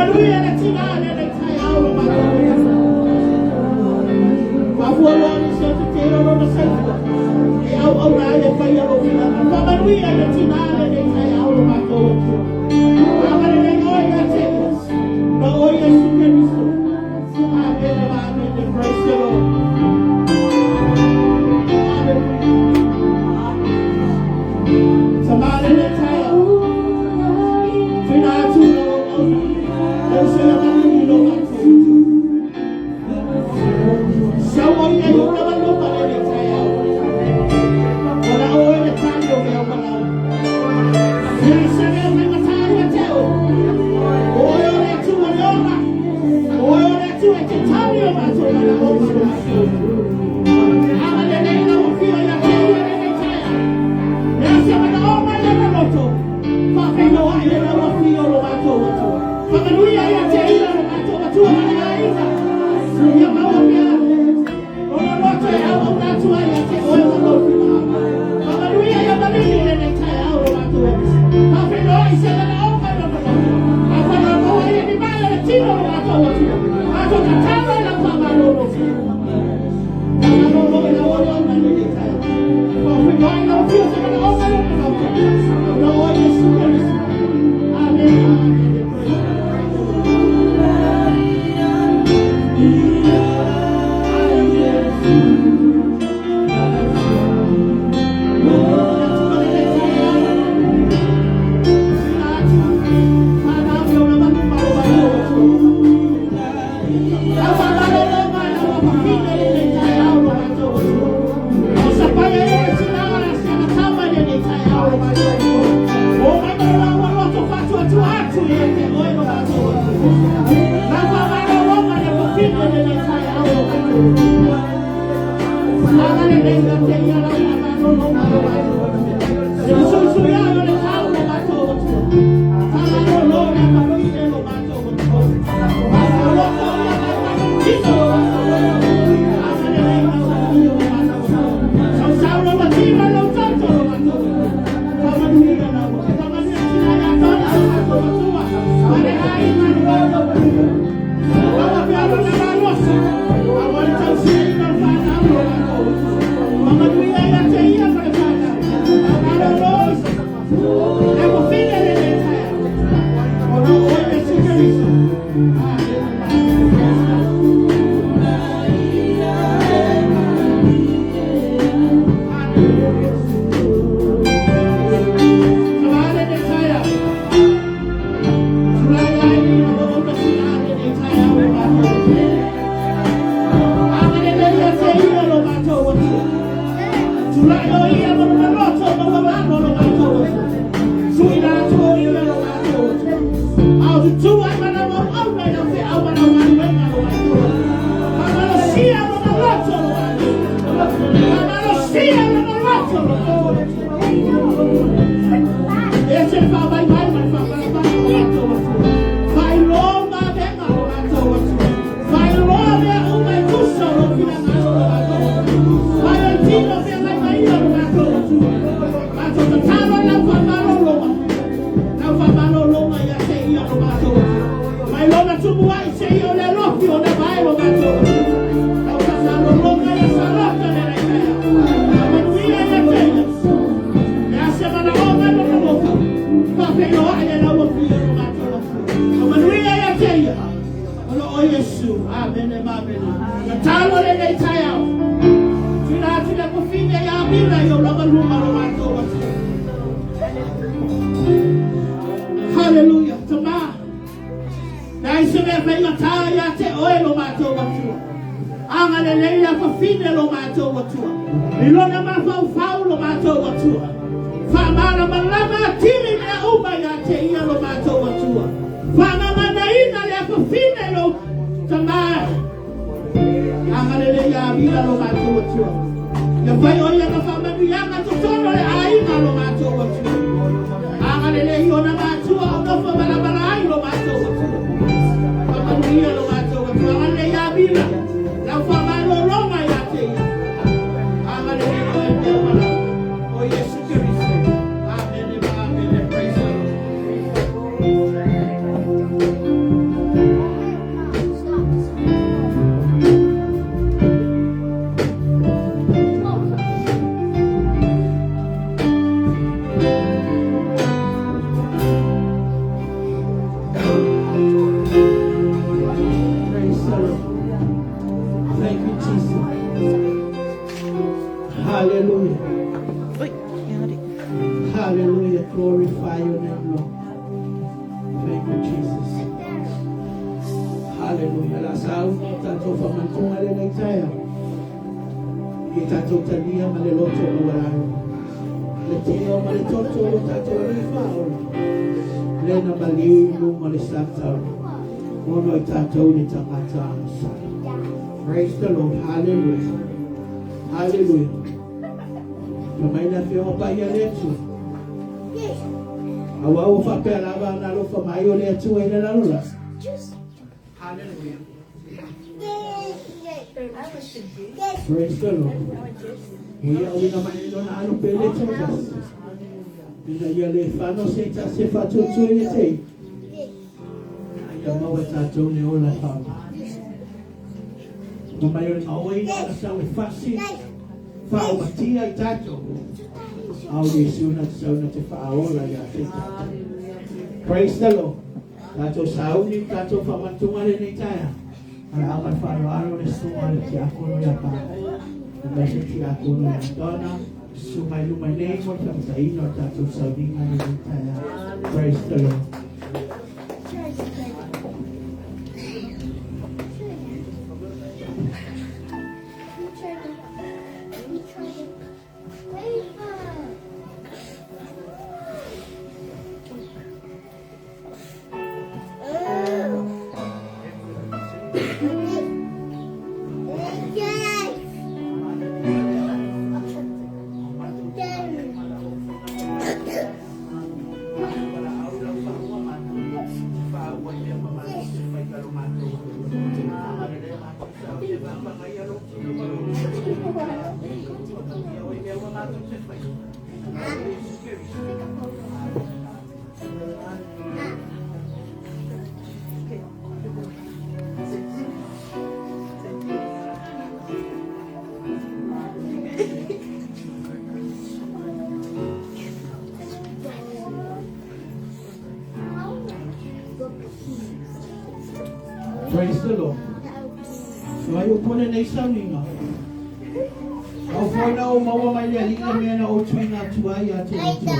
Whamanuia le tina le le tai au lo matou Whafua ni se te te o lona saifua. E au au la e whai alo whilanga. Whamanuia le tina le le tai au lo matou atua. Whamalele oe ia te ia. No o Yesu Kristo. Amen, amen. Praise the Lord. Hallelujah. Tamale le tai au. Tuina atu na o au. Leu se la manu lo matou atua. Sau o ia i ona maloma le le tai au. Wala o e le tali o mea o malau. Ia sa mea mai matai ia te o. O e o le atua le ona. O e o le atua e te tali o matou mana o mana matou. Ama le nei na wafio ia te ia le nei tai au. Lea se mana o mai le na loto. Whawheino ai e na wafio lo matou atua. Whamanuia ia te ia lo matou atua mana aiga. Ia maua pea. Ona loto e au au natu ai ia te oe ma lofi maha. Whamanuia ia malini le nei tai au lo matou atua. Whawheino ai se mana o mai lo na loto. A whana maua ia ni mai le tino lo matou atua. Matou tatalo e lau whamalolo. Whamalolo e lau ori au na le nei tai au. Whawheino ai lau fio se mana o mai lo na loto. No o Yesu Kristo. Amen. Amen. Hallelujah. Tama. Nai se mea whainga ia te oe lo mātou atua. Anga le leila whawhine lo mātou atua. I lona mawhau lo mātou atua. Whamara malama tiri mea uma ia te ia lo mātou atua. Whamamana ina le whawhine lo tama. Anga le leila avila lo mātou atua. Ia whai o ia ka whamanu ianga totono le ainga lo mātou atua. Anga le lehi o na mātua o nofo malabala ai lo mātou atua. Whamanuia lo mātou atua. Anga le ia avila. Lau whamalo longa ia te ia. Anga le lehi o e mea malau. O Yesu Kristo. Amen, amen. Praise the Lord. Hallelujah. La sauna o tatou faamanatuga lenei taeao. I tatou talia ma le loto maualalo. Le tino ma le toto o lo tatou Alii Faaola. Lena maliu i luga o le satau. Ono i tatou le tagata agasala. Praise the Lord. Hallelujah. Hallelujah. Fa mai le Afioga Paia a le Atua. Aua ua faapea lava ona alofa mai o le Atua i le lalolagi. Hallelujah. Praise the Lord. Ia uina mai lona alo pele tasi. Ina ia le fano se tasi e faatuatua ia te. Ia maua tatou le ola whaama. Ma mai o le maoi na sau e fasi. Whaomatia i tatou. Au Yesu na te sau na te whaaola ia te tatou. Praise the Lord. Tatou sauni, tatou faamanatuga lenei taeao. Ala ma le faaaloalo le susuga le tiakono ia Pao. Aemaise tiakono ia Donna. Susu mai luma nei mo le faamataina o le tatou sauniga lenei taeao. Praise the Lord. Praise the Lord. So ai o pone nei sauniga. Au foi na o maua mai le alii le mea na ou tuuina atu ai ia te outou.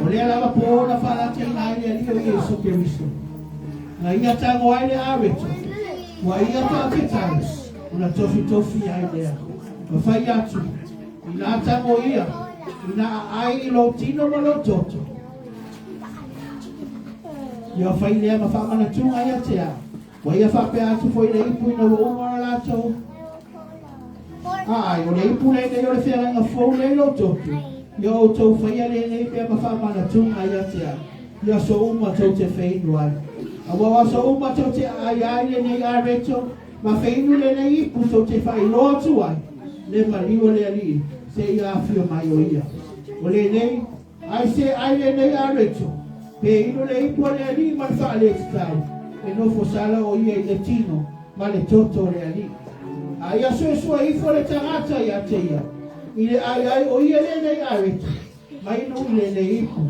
O lea lava po na faalataina ai le Alii o Iesu Keriso. Na ia tago ai le areto, ua ia faafetai, ona tofitofi ai lea. Ma fai atu, ina tago ia, ina aai i lou tino ma lou toto. Ia fai lea ma faamanatuga ia te au. Ua ia faapea atu foi le ipu ina ua uma ona latou aai, o le ipu lenei o le feagaiga fou lea i lou toto. Ia outou faia lenei mea ma faamanatuga ia te au, i aso uma tou te feinu ai. Aua o aso uma tou te aai ai lenei areto, ma feinu lenei ipu tou te faailoa atu ai le maliu o le Alii seia afio mai o ia. O lenei, Ai se ai lenei areto, pe inu le ipu a le Alii ma le faaletitau, e nofo sala o ia i le tino ma le toto o le Alii. A ia suesue ifo le tagata ia te ia, i le ai ai o ia lenei areto, ma inu i lenei ipu.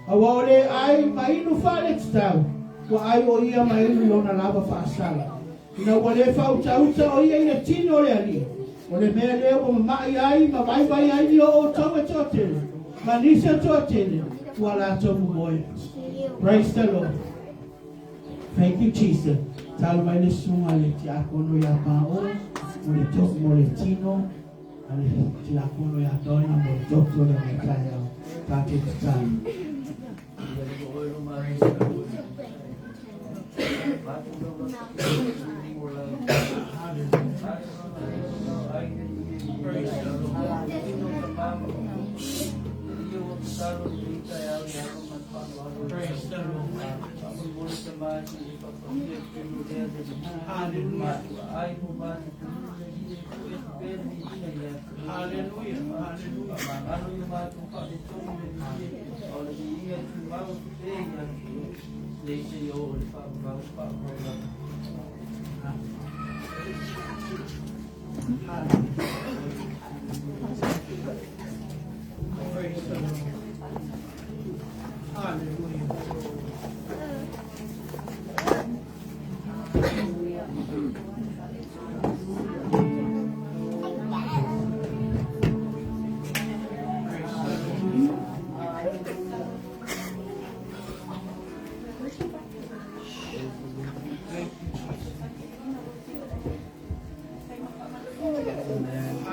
Aua o le ai ma inu faaletitau, ua ai o ia ma inu i lona lava faasala. Ina ua le faautauta o ia i le tino o le Alii, o le mea lea ua mama'i ai ma vaivai ai ni o outou e toatele, ma nisi e toatele ua latou momoe. Praise the Lord. Thank you, Jesus. Talo mai le susuga le tiakono ia Pao, mo le to, mo le tino, a le tiakono ia Donna, mo le toto le mai taeao. Tātou tatalo. Praise the Lord. Hallelujah. Thank you.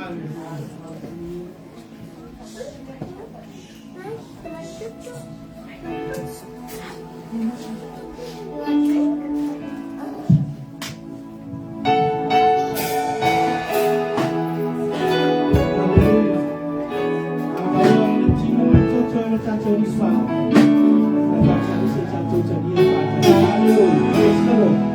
Hallelujah. Hallelujah. Praise the Lord.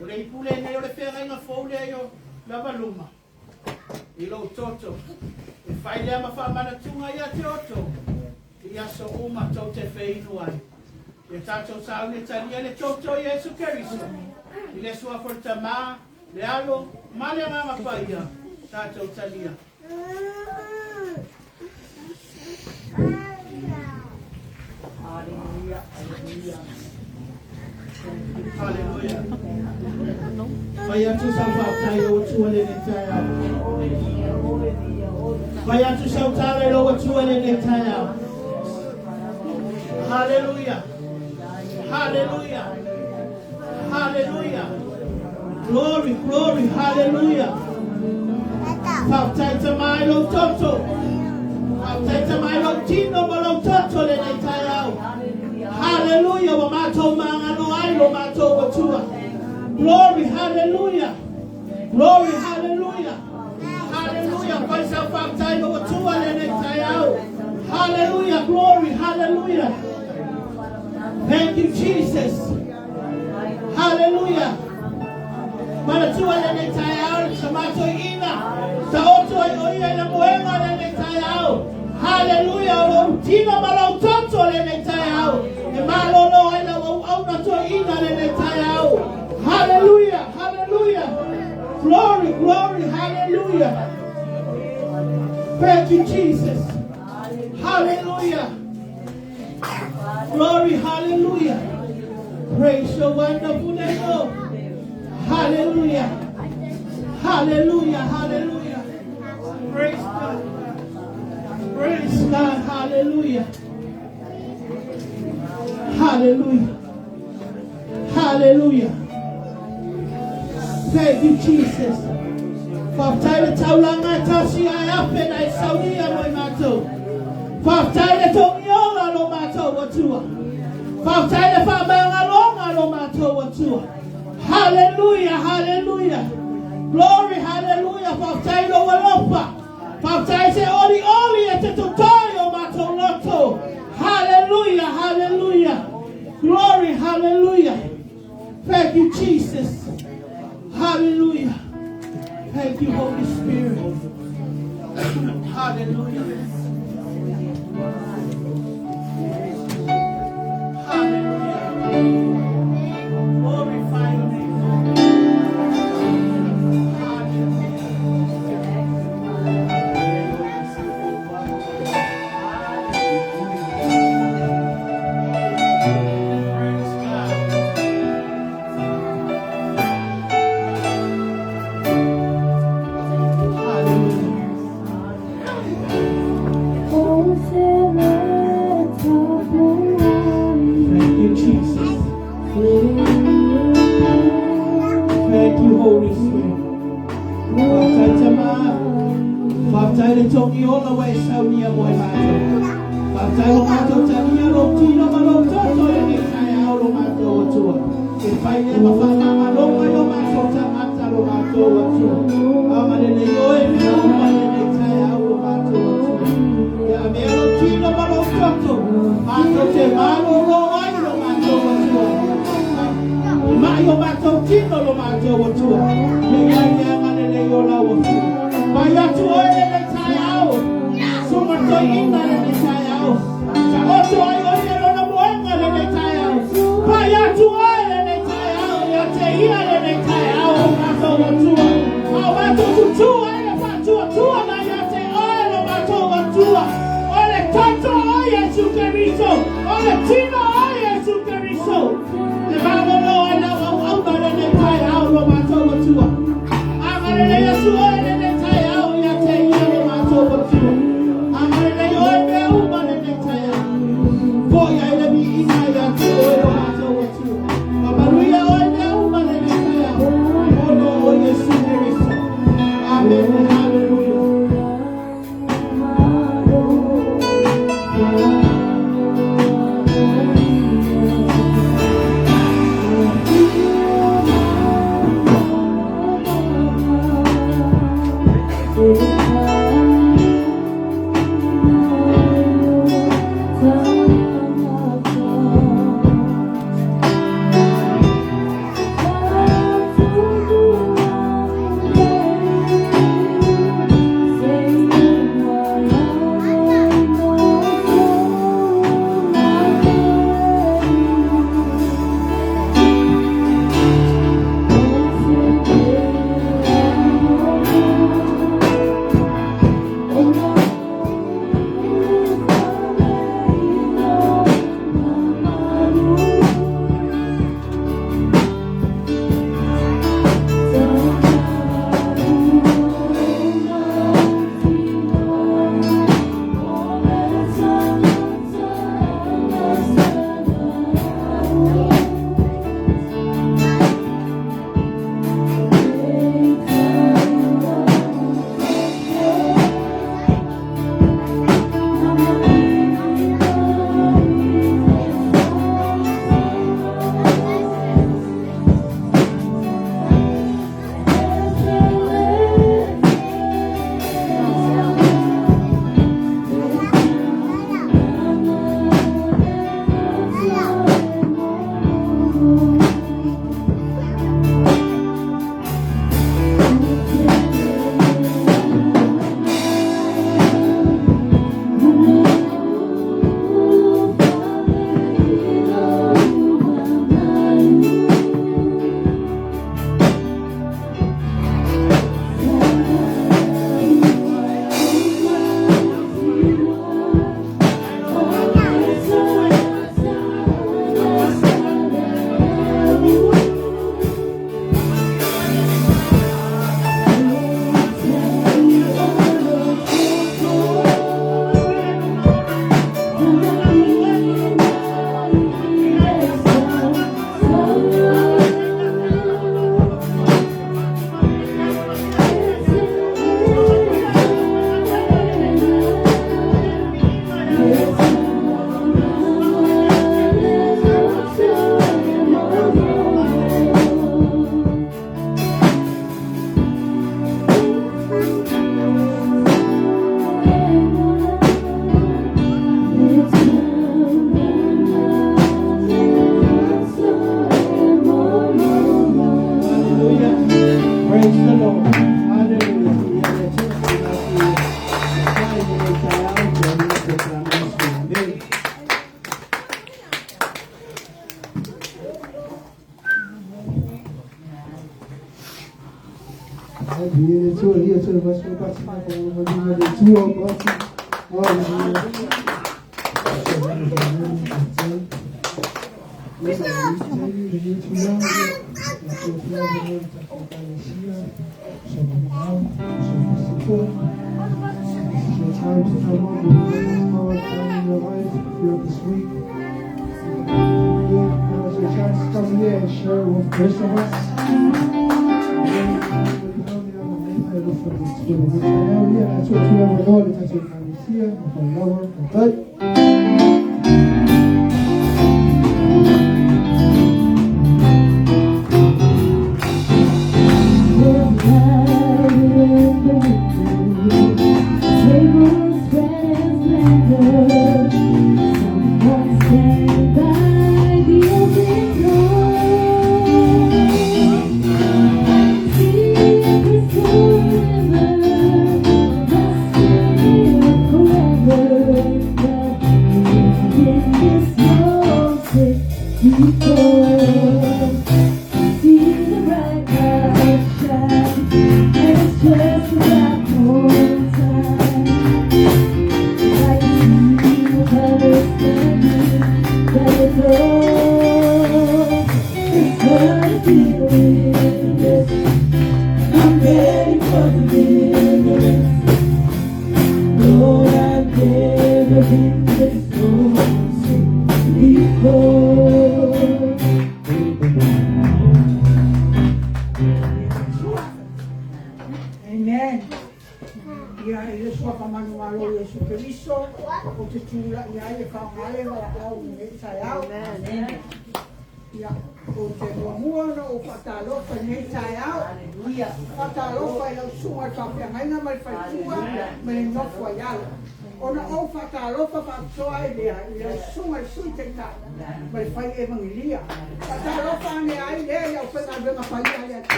O le ipu lenei o le feagaiga fou lea i o lava luma i lou toto. E fai lea ma faamanatuga ia te outou i aso uma tou te feinu ai. Ia tatou sauni e talia le toto o Iesu Keriso i le Suafa o le Tama, le Alo ma le Agaga Paia, tatou talia. Hallelujah, hallelujah. Hallelujah. Fai atu sau faafetai i lou Atua lenei taeao. Fai atu sau tala i lou Atua lenei taeao. Hallelujah. Hallelujah. Hallelujah. Glory, glory, hallelujah. Faafetai Tama i lou toto. Faafetai Tama i lou tino ma lou toto lenei taeao. Hallelujah. Ua matou magalo ai lo matou Atua. Glory, hallelujah. Glory, hallelujah. Hallelujah. Fai sau faafetai i lou Atua lenei taeao. Hallelujah. Glory, hallelujah. Thank you, Jesus. Hallelujah. Manatua lenei taeao sa matou ina. Sa oto ai o ia i le moega lenei taeao. Hallelujah. O lou tino ma lou toto lenei taeao. E malolo ai lau auauna toeaina lenei taeao. Hallelujah. Hallelujah. Glory, glory, hallelujah. Thank you, Jesus. Hallelujah. Glory, hallelujah. Praise your wonderful name, Lord. Hallelujah. Hallelujah. Hallelujah. Praise God. Praise God. Hallelujah. Hallelujah. Hallelujah. Thank you, Jesus. Faafetai le taulaga e tasi ae afe na e saunia mo i matou. Faafetai le togiola lo matou Atua. Faafetai le faamagaloga lo matou Atua. Hallelujah, hallelujah. Glory, hallelujah. Faafetai lou alofa. Faafetai se olioli e te totoi o matou loto. Hallelujah, hallelujah. Glory, hallelujah. Thank you, Jesus. Hallelujah. Thank you, Holy Spirit. Hallelujah. Hallelujah. Glorify your name, Lord. Hallelujah. Praise God. Hallelujah. Thank you, Jesus. Thank you, Holy Spirit. Faafetai Tama. Faafetai le togi ola ua e saunia mo e matou. Faafetai ua matou talia lou tino ma lou toto lenei taeao lo matou Atua. E fai lea ma faamagaloga i o matou tagata lo matou Atua. Agalelei oe mea uma lenei taeao lo matou Atua. Ia avea lou tino ma lou toto. Matou te malolo ai lo matou Atua. Mai o matou tino lo matou Atua. Ia iai le agalelei o lau Atua. Mai atu oe lenei taeao. Suga toeaina lenei taeao. Taoto ai o ia lona moega lenei taeao. Pai atu oe lenei taeao. Ia te ia lenei taeao o matou Atua. A o matou tutua e le faatuatua na ia te oe lo matou Atua. O le toto o Iesu Keriso. O le tino o Iesu Keriso. E malolo ai lau auauna lenei taeao lo matou Atua. Agalelei atu oe lenei taeao ia te ia lo matou Atua. Agalelei oe mea uma lenei taeao. Foi ai le viiga ia te oe lo matou Atua. Mamaluia oe mea uma lenei taeao. Ono o Iesu Keriso. Amen. Hallelujah. Your time to come up with God in your life throughout this week. Now's your chance to come here and share with the rest of us.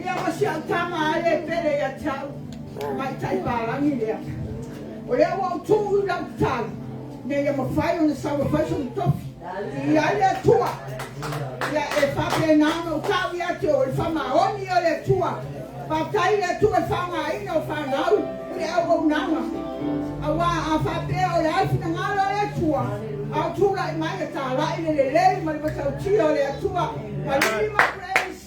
Ia ma si au tama ai e pele ia te au, tamaitai palagi lea. O lea ua ou tuu i lau tatalo, ina ia mafai ona sau e fai sona tofi. Viia ai le Atua. Ia e faapena ona ou tau ia te oe, o le faamaoni ia o le Atua. Faafetai i le Atua i le faaaogaina o fanau i le auaunaga. Aua a faapea o le a le finagalo o le Atua, a o tulai mai e talai le lelei ma le matautia o le Atua. Malili ma Grace,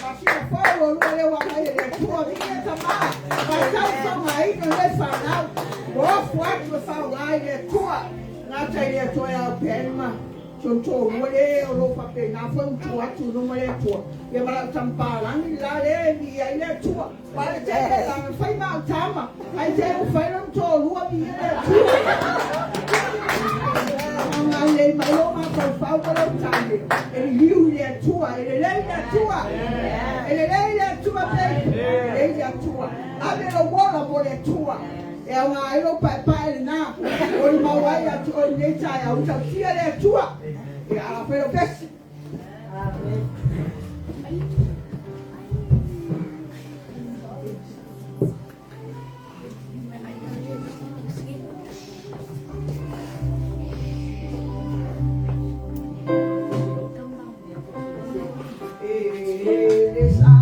masina fou o lua lea ua aumai e le Atua. Viia Tama, faafetai i le faaaogaina o nei fanau. Ua ofo atu e faaaoga i le Atua. Gata i le Atua e ao pea ma si ona toalua le o lo o faapena foi ona tuu atu i luma le Atua. Ia ma lau tama palagi le la lea e viia ai le Atua. Aua o le tele la na fai ma au tama, ae te ua fai lona toalua viia le Atua. Agalelei mai lou mafaufau ma lou tane e liliu i le Atua, e lelei le Atua. E lelei le Atua babe, e lelei le Atua. Ave lou ola mo le Atua. E aoga ai lou paepae lena, molimau ai ia te oe i lenei taeao, matautia le Atua. Ia ala fai lau pesi. E le sa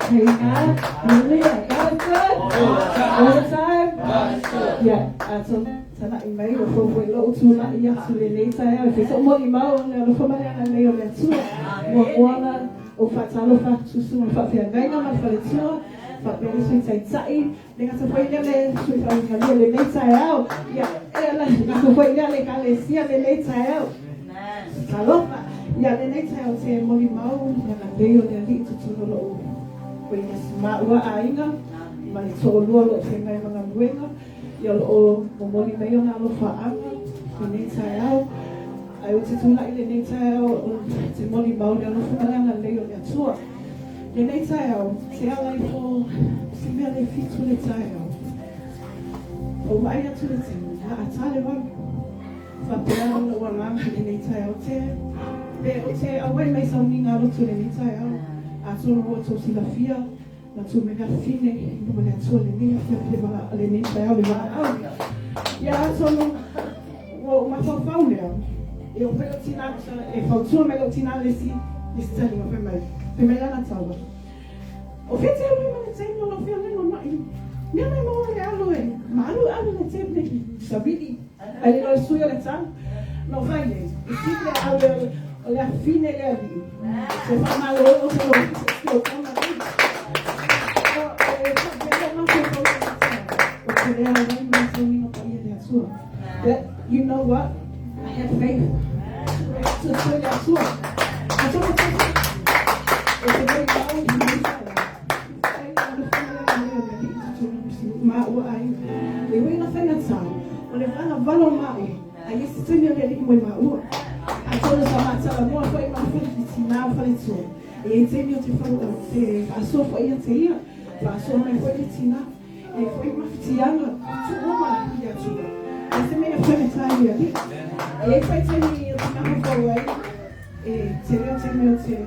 Amen. Hallelujah. God is good. All the time. Yeah. So tana'i mai o fou foi lo'u tula'i atu lenei taeao e feso'o molimau le alofa ma le agalelei o le Atua. Muamuaga o faatalofa atu susuga faafeagaiga ma le faletua faapea le sui taita'i le gata foi lea le sui faauigalua lenei taeao ia e la gata foi lea le ekalesia lenei taeao talofa ia lenei taeao te molimau le agalelei o le Ali'i totonu o lo'u foi ma'ua aiga ma le to'alua o lo'o feagai ma galuega ia o lo'o momoli mai ona alofa'aga lenei taeao ai o te tula'i lenei taeao o te molimau le alofa ma le agalelei o le Atua lenei taeao te ala ifo se mea le 7 le taeao o vaai atu le taimi la'atā le 8 faapea ona ua agaga lenei taeao te pe o te auai mai sauniga aloto lenei taeao atonu ua tou silafia na tumega fine i luma le Atua lenei afiafi le vala lenei taeao le valaau ia atonu ua ou mafaufau lea e o fai o tina e fautua mai lou tina le isi taliga fai mai lana taua o fia te alu ai ma le taimi o lau feagaiga o ma'i mea mai maua le alo e ma alu alu le taimi le savili ai le lo sui o le tau no fai le i si le alu o le afine le alii se faamalo o se lo o tama o e faapea mafaufau o te le auai mai sauniga paia le Atua. That you know what? I had faith. To le Atua. Atonu te o te molimau i lenei taeao ma ua ai le uiga faigatā o le valavalo ma'u ai isi taimi o le alii mo i ma'ua atonu sa ma'atalanoa fo'i ma faletinā o faletua e iai taimi o te te fa'asoa fo'i ia te ia fa'asoa mai fo'i le tinā e fo'i mafitiaga tu'uma i le Atua ai se mea fagatā i le alii e iai fo'i taimi o te mafaufau ai e tele o taimi o te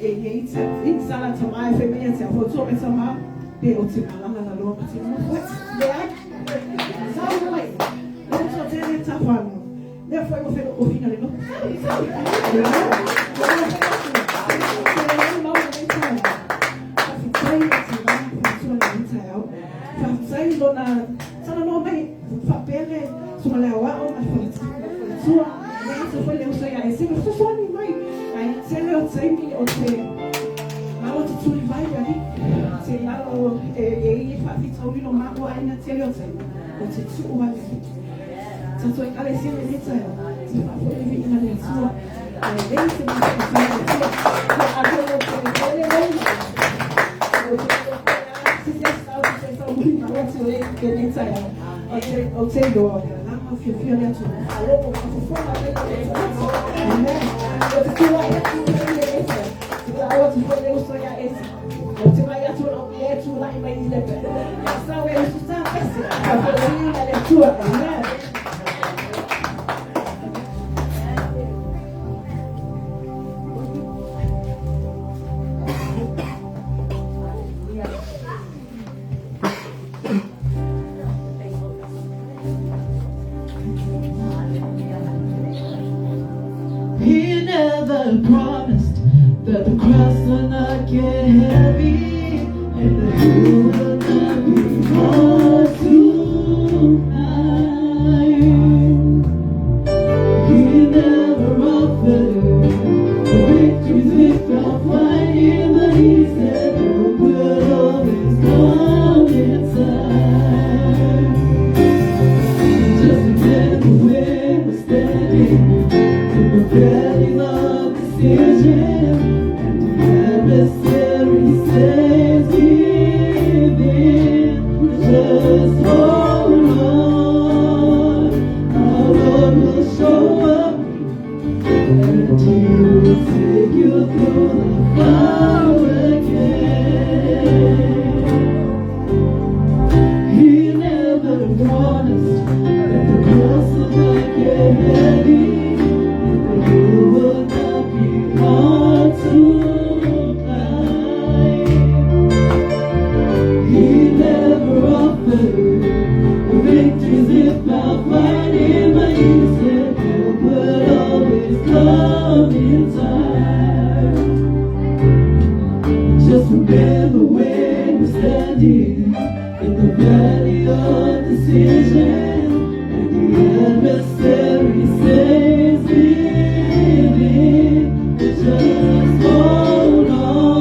e iai i sala tamā e fai mai ia te afautua mai tamā pe o te malala la loa ma te nofo leai sau mai le uso te le tafano lea foi mo felo ofina le no sau Faafetai lona talanoa mai faapea le suga le aoa'o ma le faletua le ata foi le uso ia e sega fesoasoani mai ai tele o taimi o te malo te tuli vai le alii te lalo e e i faafitaulilo ma'ua aina tele o taimi o te tu'u ai le alii tatou ekalesia lenei taeao te faafo'i le viiga le Atua ae lei se mafaufau le Atua atonu o te tele lou o te lenei taeao o te iloa o le agaga fiafia le Atua faalogo faafofoga mai le Atua. Amen. O te tula'i atu lenei taeao te la'au atu foi le uso ia esi o te mai atu lau e tula'i mai i le pe ia sau e uso sa pese faafofoga le Atua. Amen. He never promised that the cross will not get heavy and the hill will not be hard to climb. He never offered the victories without fighting, but he said help will always come in time. Just remember where we're standing in the valley of decision, and the adversary Remember when we're standing in the valley of decision, and the adversary says, "Give in, just hold on.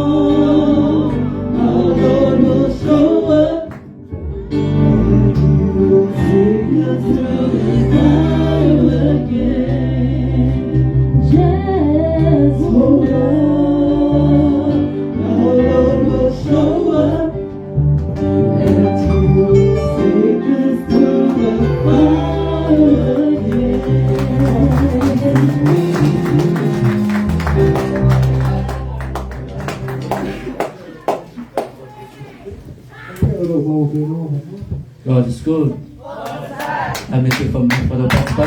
Our Lord will show up, and He will take us through the fire again. Just hold on. Our Lord will show up, and He will take us through the fire again." God is good. Ame te fa ma fa pa pa.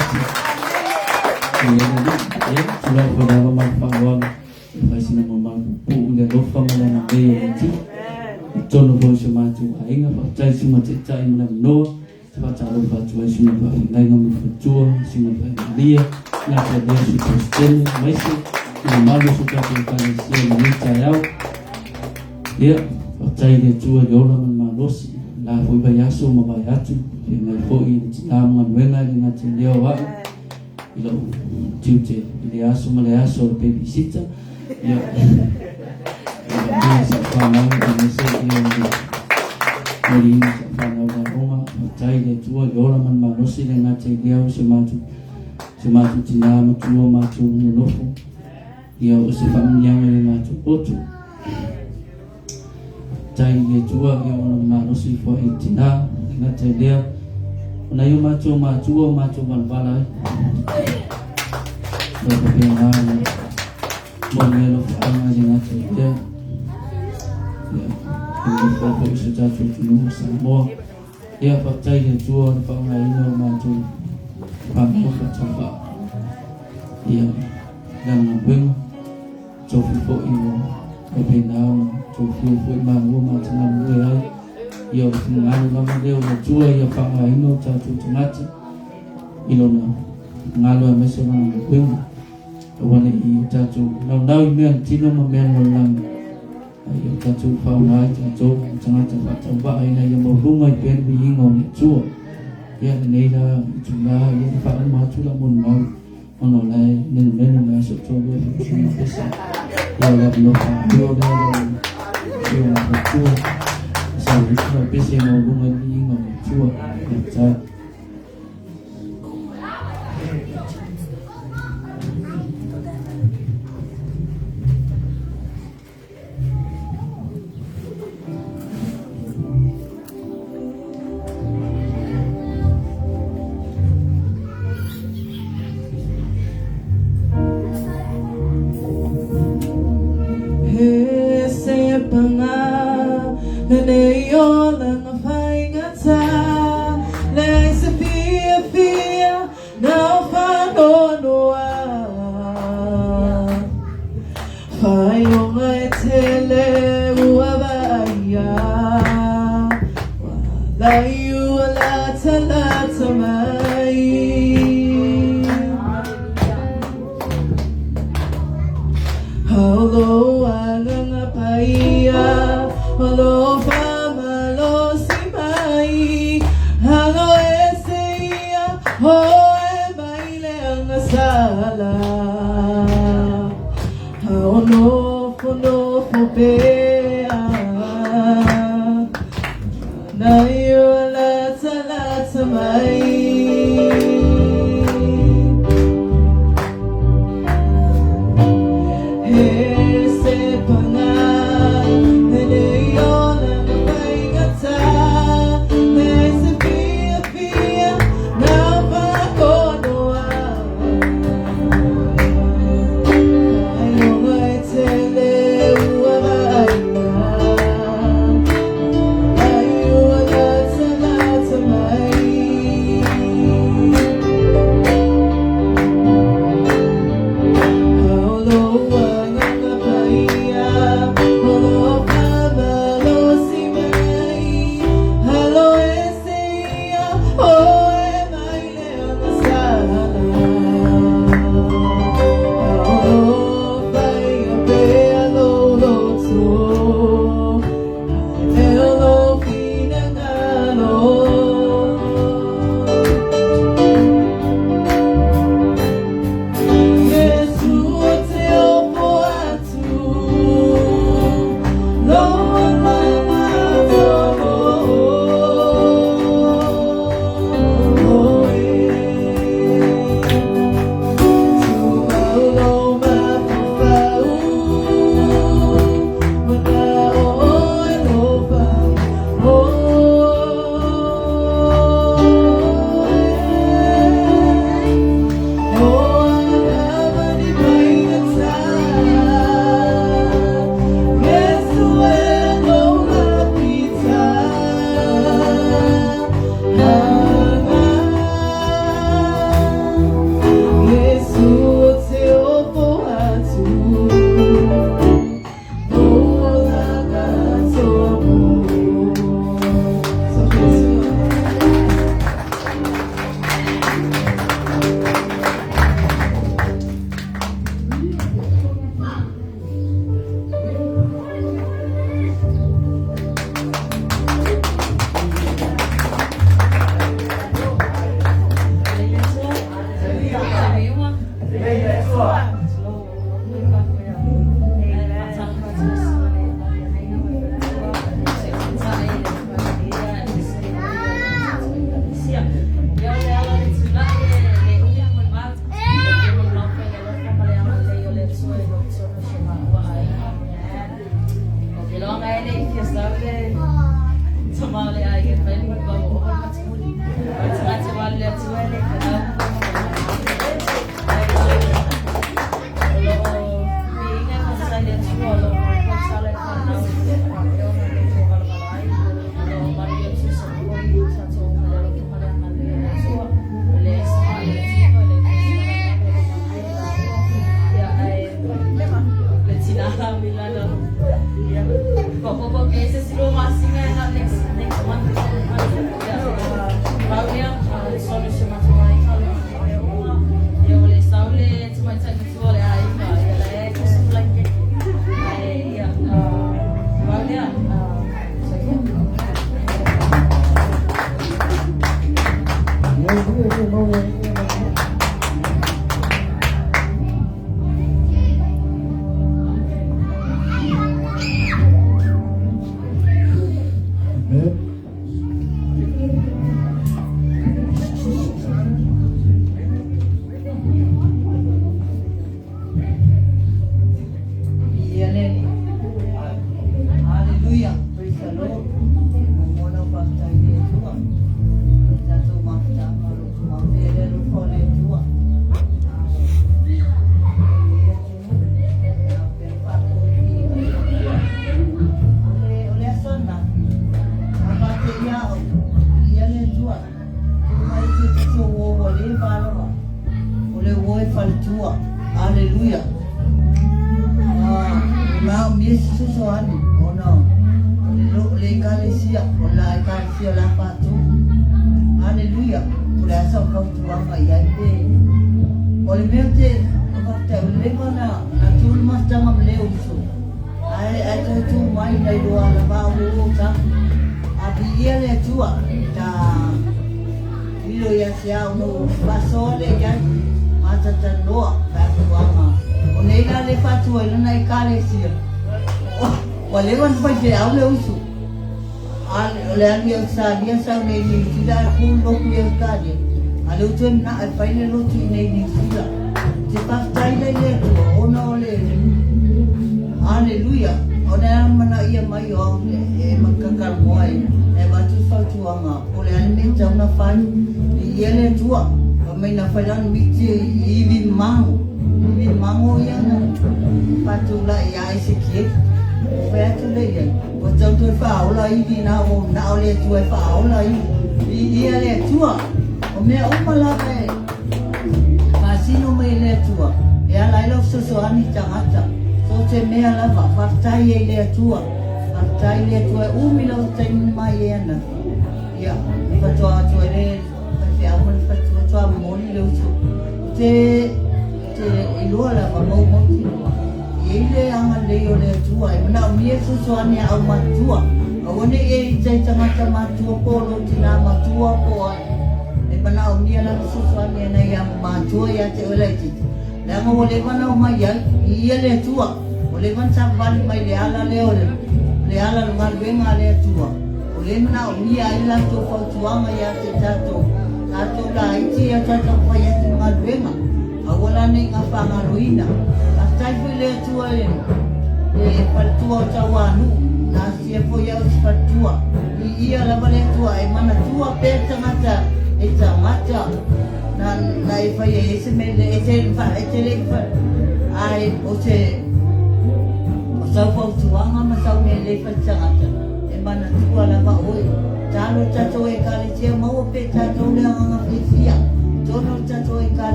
Ia na ni, ia tu la fa la ma fa wa. Fa sina mo ma pu le lo fa ma na le o ti. Tono fo se ma tu ainga fa tai si ma te tai ma no. Se fa ta lo fa tu ai si ma fa ngai ngam fa tua si ma fa lia. Na ta de si Kristene mai si. Na ma lo su ka te ka ni si ni ta yau. Ia fa tai le tua le ola man ma losi. La foi vai aso ma vai atu. Ke ngai foi le tina mga nuenga le ngā te leo wau. I lau tiute i le aso ma le aso o le babysitter. Ia. Ia mea sa whanau i mese i o le mori ina sa whanau la ronga. Tai le tua le ola man malosi le ngā te leo se mātu tina matua mātu nonofo. Ia o se whamunianga le mātu otu. Tai le tua ia ona malosi fo i tina ngā te leo. Ona ia mātua mātua mātua walwala ai. Mo te pēnā mo mea lo whaanga le ngā te leo. Ia, e mo whako i se tātou tunua Samoa. Ia whatai le tua o le whaanga ina o mātou whanau whatawha. Ia, lana ngā wenga, tō whiwho i o o pēnā ona tō whio fo i māua mātanga mue ai. Ia o te ngāno lama leo le tua ia whaanga ina o tātou tangata. I lona ngalo a mese lana ngā wenga. O wane i o tātou nau nau i mea tino ma mea no langa. Ai o tātou whaanga ai tātou tangata whatawa ai na ia maurunga i pēnu i inga o le tua. Ia nei la i tū la ia te whaanga mātu la monu mau. Ono lai nenu nenu mai so tō lua whiwhi pesa. Ia la no whaanga lea lo ia o tua. Sa ua pese maurunga i inga o le tua. Ia tā. Tele ua vai.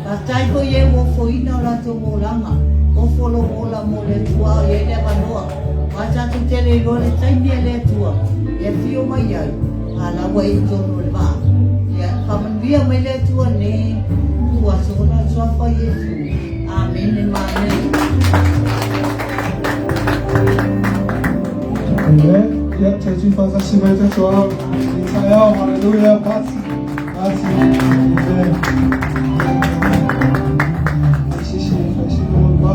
Fatai fo ye wo fo ina o lato mo langa. O fo lo mo la mo le tua o ye le te le iloa le taimi a le Atua e afio mai ai, a la ua e i totonu o le vaa. Ia, faamanuia mai le Atua lenei ituaso ona o le Suafa o Iesu. Amene ma amene. Amen. Ia, tatou faatasi mai tatou ao i taeao. Hallelujah. Pati. Pati. Amen. Ia, sisi e fai sina mo le va.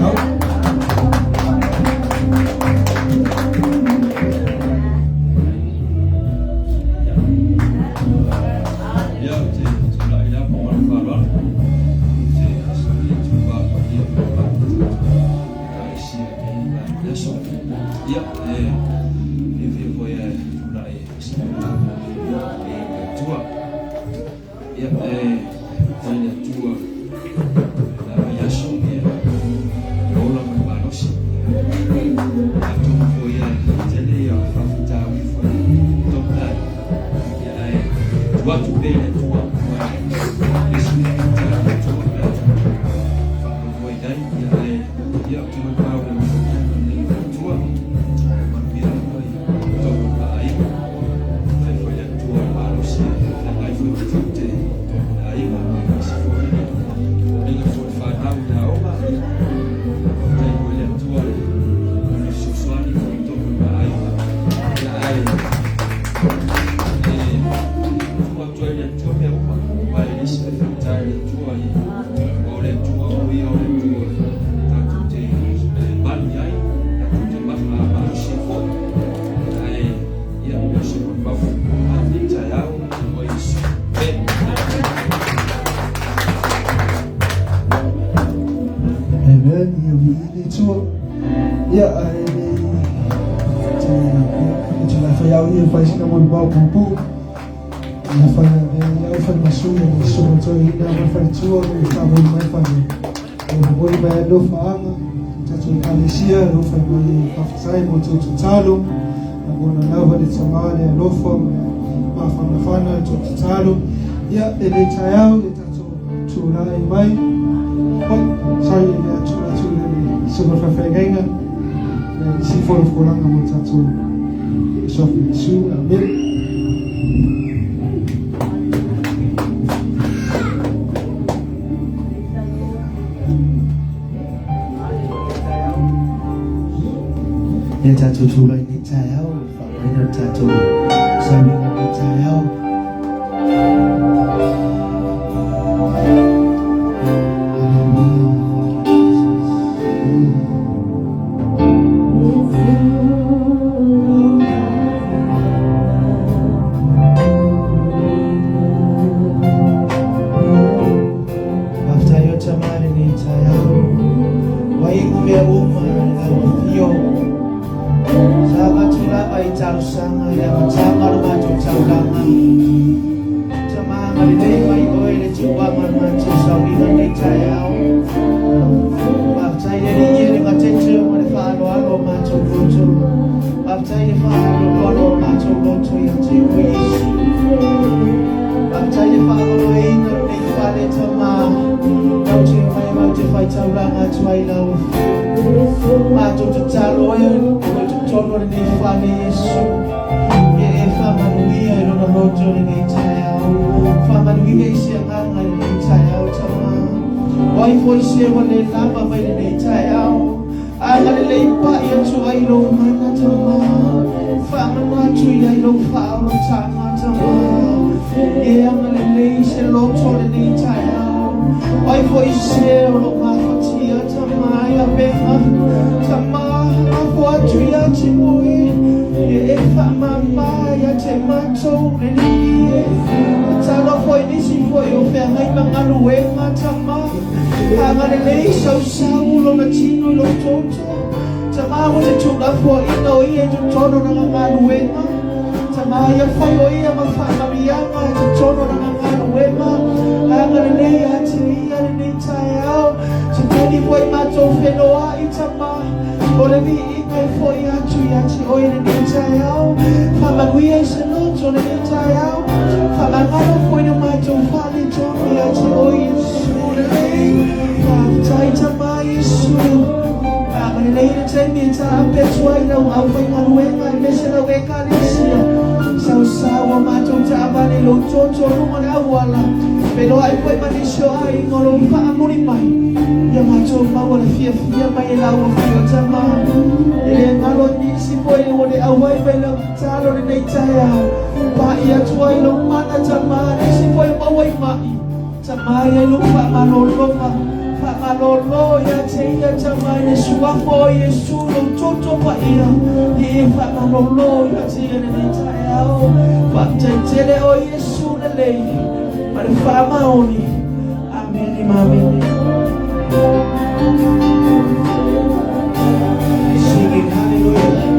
Au. Ia, ou te tulai lava ma le faaaloalo. Ou te saili atu i va paia ma le tatou Ekalesia i lenei aso. Ia, e fiafia foi e tulai e faasinoga i le Atua. Ia, e faafetai i le Atua i la vaiaso, ia, le ola ma le malosi. Atonu foi e tele ia faafitauli foi totonu ai. Ia, ae tuu atu pea i le Atua, aua e ese le fita a le Atua pe a faamoemoe i ai. Ia, ae ia, ou te molimau i le alofa nei o le Atua. E manuia lava i totonu o le aiga. Faafetai foi i le Atua i le malosi e feagai foi ma tiute i totonu o le aiga. Aemaise foi le pulega foi o le fanau i le aoga. Ia, faafetai foi i le Atua i le fesoasoani foi i totonu o le aiga. Ia, ae e tuu atu ai i le Atua mea uma, aua e leai se mea fita i le Atua, aua o le Atua o ia o le Atua tatou te malu i ai, tatou te malosi ai foi. Ae ia, o se molimau i lenei taeao o Iesu. Amen. Amen. Ia, viia le Atua. Ia, ae le te ia, e tulai fai au ia fai sina molimau puupuu. Ia fai avea ia au fai masui le soso toeaina ma le faletua le faamoli mai fale. E momoli mai ai alofaaga i tatou Ekalesia, e fai mai faafetai mo tou tatalo. Lagona lava le tamā le alofa ma le mafanafana le tou tatalo. Ia, e le taeao le tatou tulai mai. Oi, sorry, e le atu atu le susuga o le faafeagaiga. Le isi folafolaga mo le tatou Suafa Iesu. Amen. Ia tatou tulai nei taeao, faamaina le tatou sauiga nei taeao. Hallelujah. Faafetai o Tamā lenei taeao. Ua iu mea uma i lau afio. Sa avatu lava i talosaga i le amataga o le matou taulaga. Tamā agalelei mai oe le tauaga o le matou sauiga lenei taeao. Faafetai le Alii e le gatete ma le faaaloalo o matou loto. Faafetai le faaaloalo o matou loto ia te oe Iesu. Faafetai le faaaloaloina o lenei fale Tamā. Lau te mai mau te faitaulaga atu ai lau afio. Matou tatalo e o totonu o lenei fale Iesu. Ia e faamanuia i lona loto lenei taeao. Faamanuia i se agaga i lenei taeao Tamā. O ai foi se ua le lava mai lenei taeao. Agalelei pa'i atu ai lou mana Tamā. Faamanatu i ai lou faaolotaga Tamā. E agalelei se loto lenei taeao. O ai foi se o lo gafatia Tamā i avega. Tamā, lafo atu ia te oe. E e faamāmā ia te matou le alii e. Tatalo foi nisi foi o feagai ma galuega Tamā. Agalelei sausau lona tino i lou toto. Tamā ua te tuulafoaina o ia i totonu o lana galuega. Tamā ia fai o ia ma faamanuiaga i totonu o lana galuega. Agalelei ia te ia lenei taeao. Se taimi foi matou fenoa'i Tamā. O le viiga e fo'i atu ia te oe lenei taeao. Faamanuia i se loto lenei taeao. Faamagalo foi le matou faaletonu ia te oe Iesu lelei. taimi e taape atu ai lau aufaigaluega aemaise lau ekalesia. Sausau a matou taavale i lou toto luga o le auala. Feloai foi ma nisi o aiga o lou faamuli mai. Ia matou maua le fiafia mai e lau afio Tamā. E le galo i nisi foi ua le auai mai lau tatalo lenei taeao. Pa'i atu ai lou mana Tamā, nisi foi o maua i ma'i. Tamā ia i lou faamalologa. Faamalolo ia te ia Tamā i le suafa o Iesu lou toto paia. Ia e faamalolo ia te ia lenei taeao. Faafetai tele o Iesu lelei ma le faamaoni. Amene ma amene. Singing hallelujah.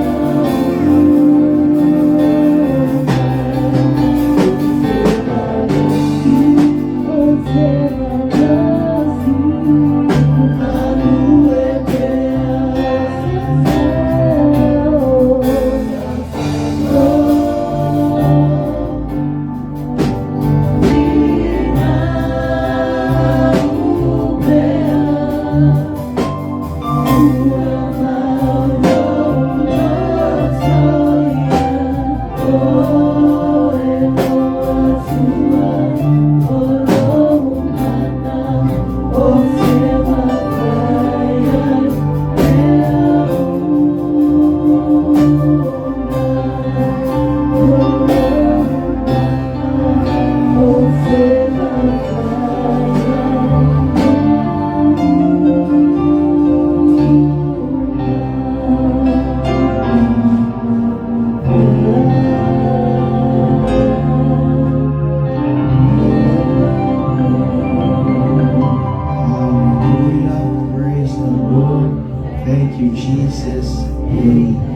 Hallelujah. Praise the Lord. Thank you, Jesus. Amen.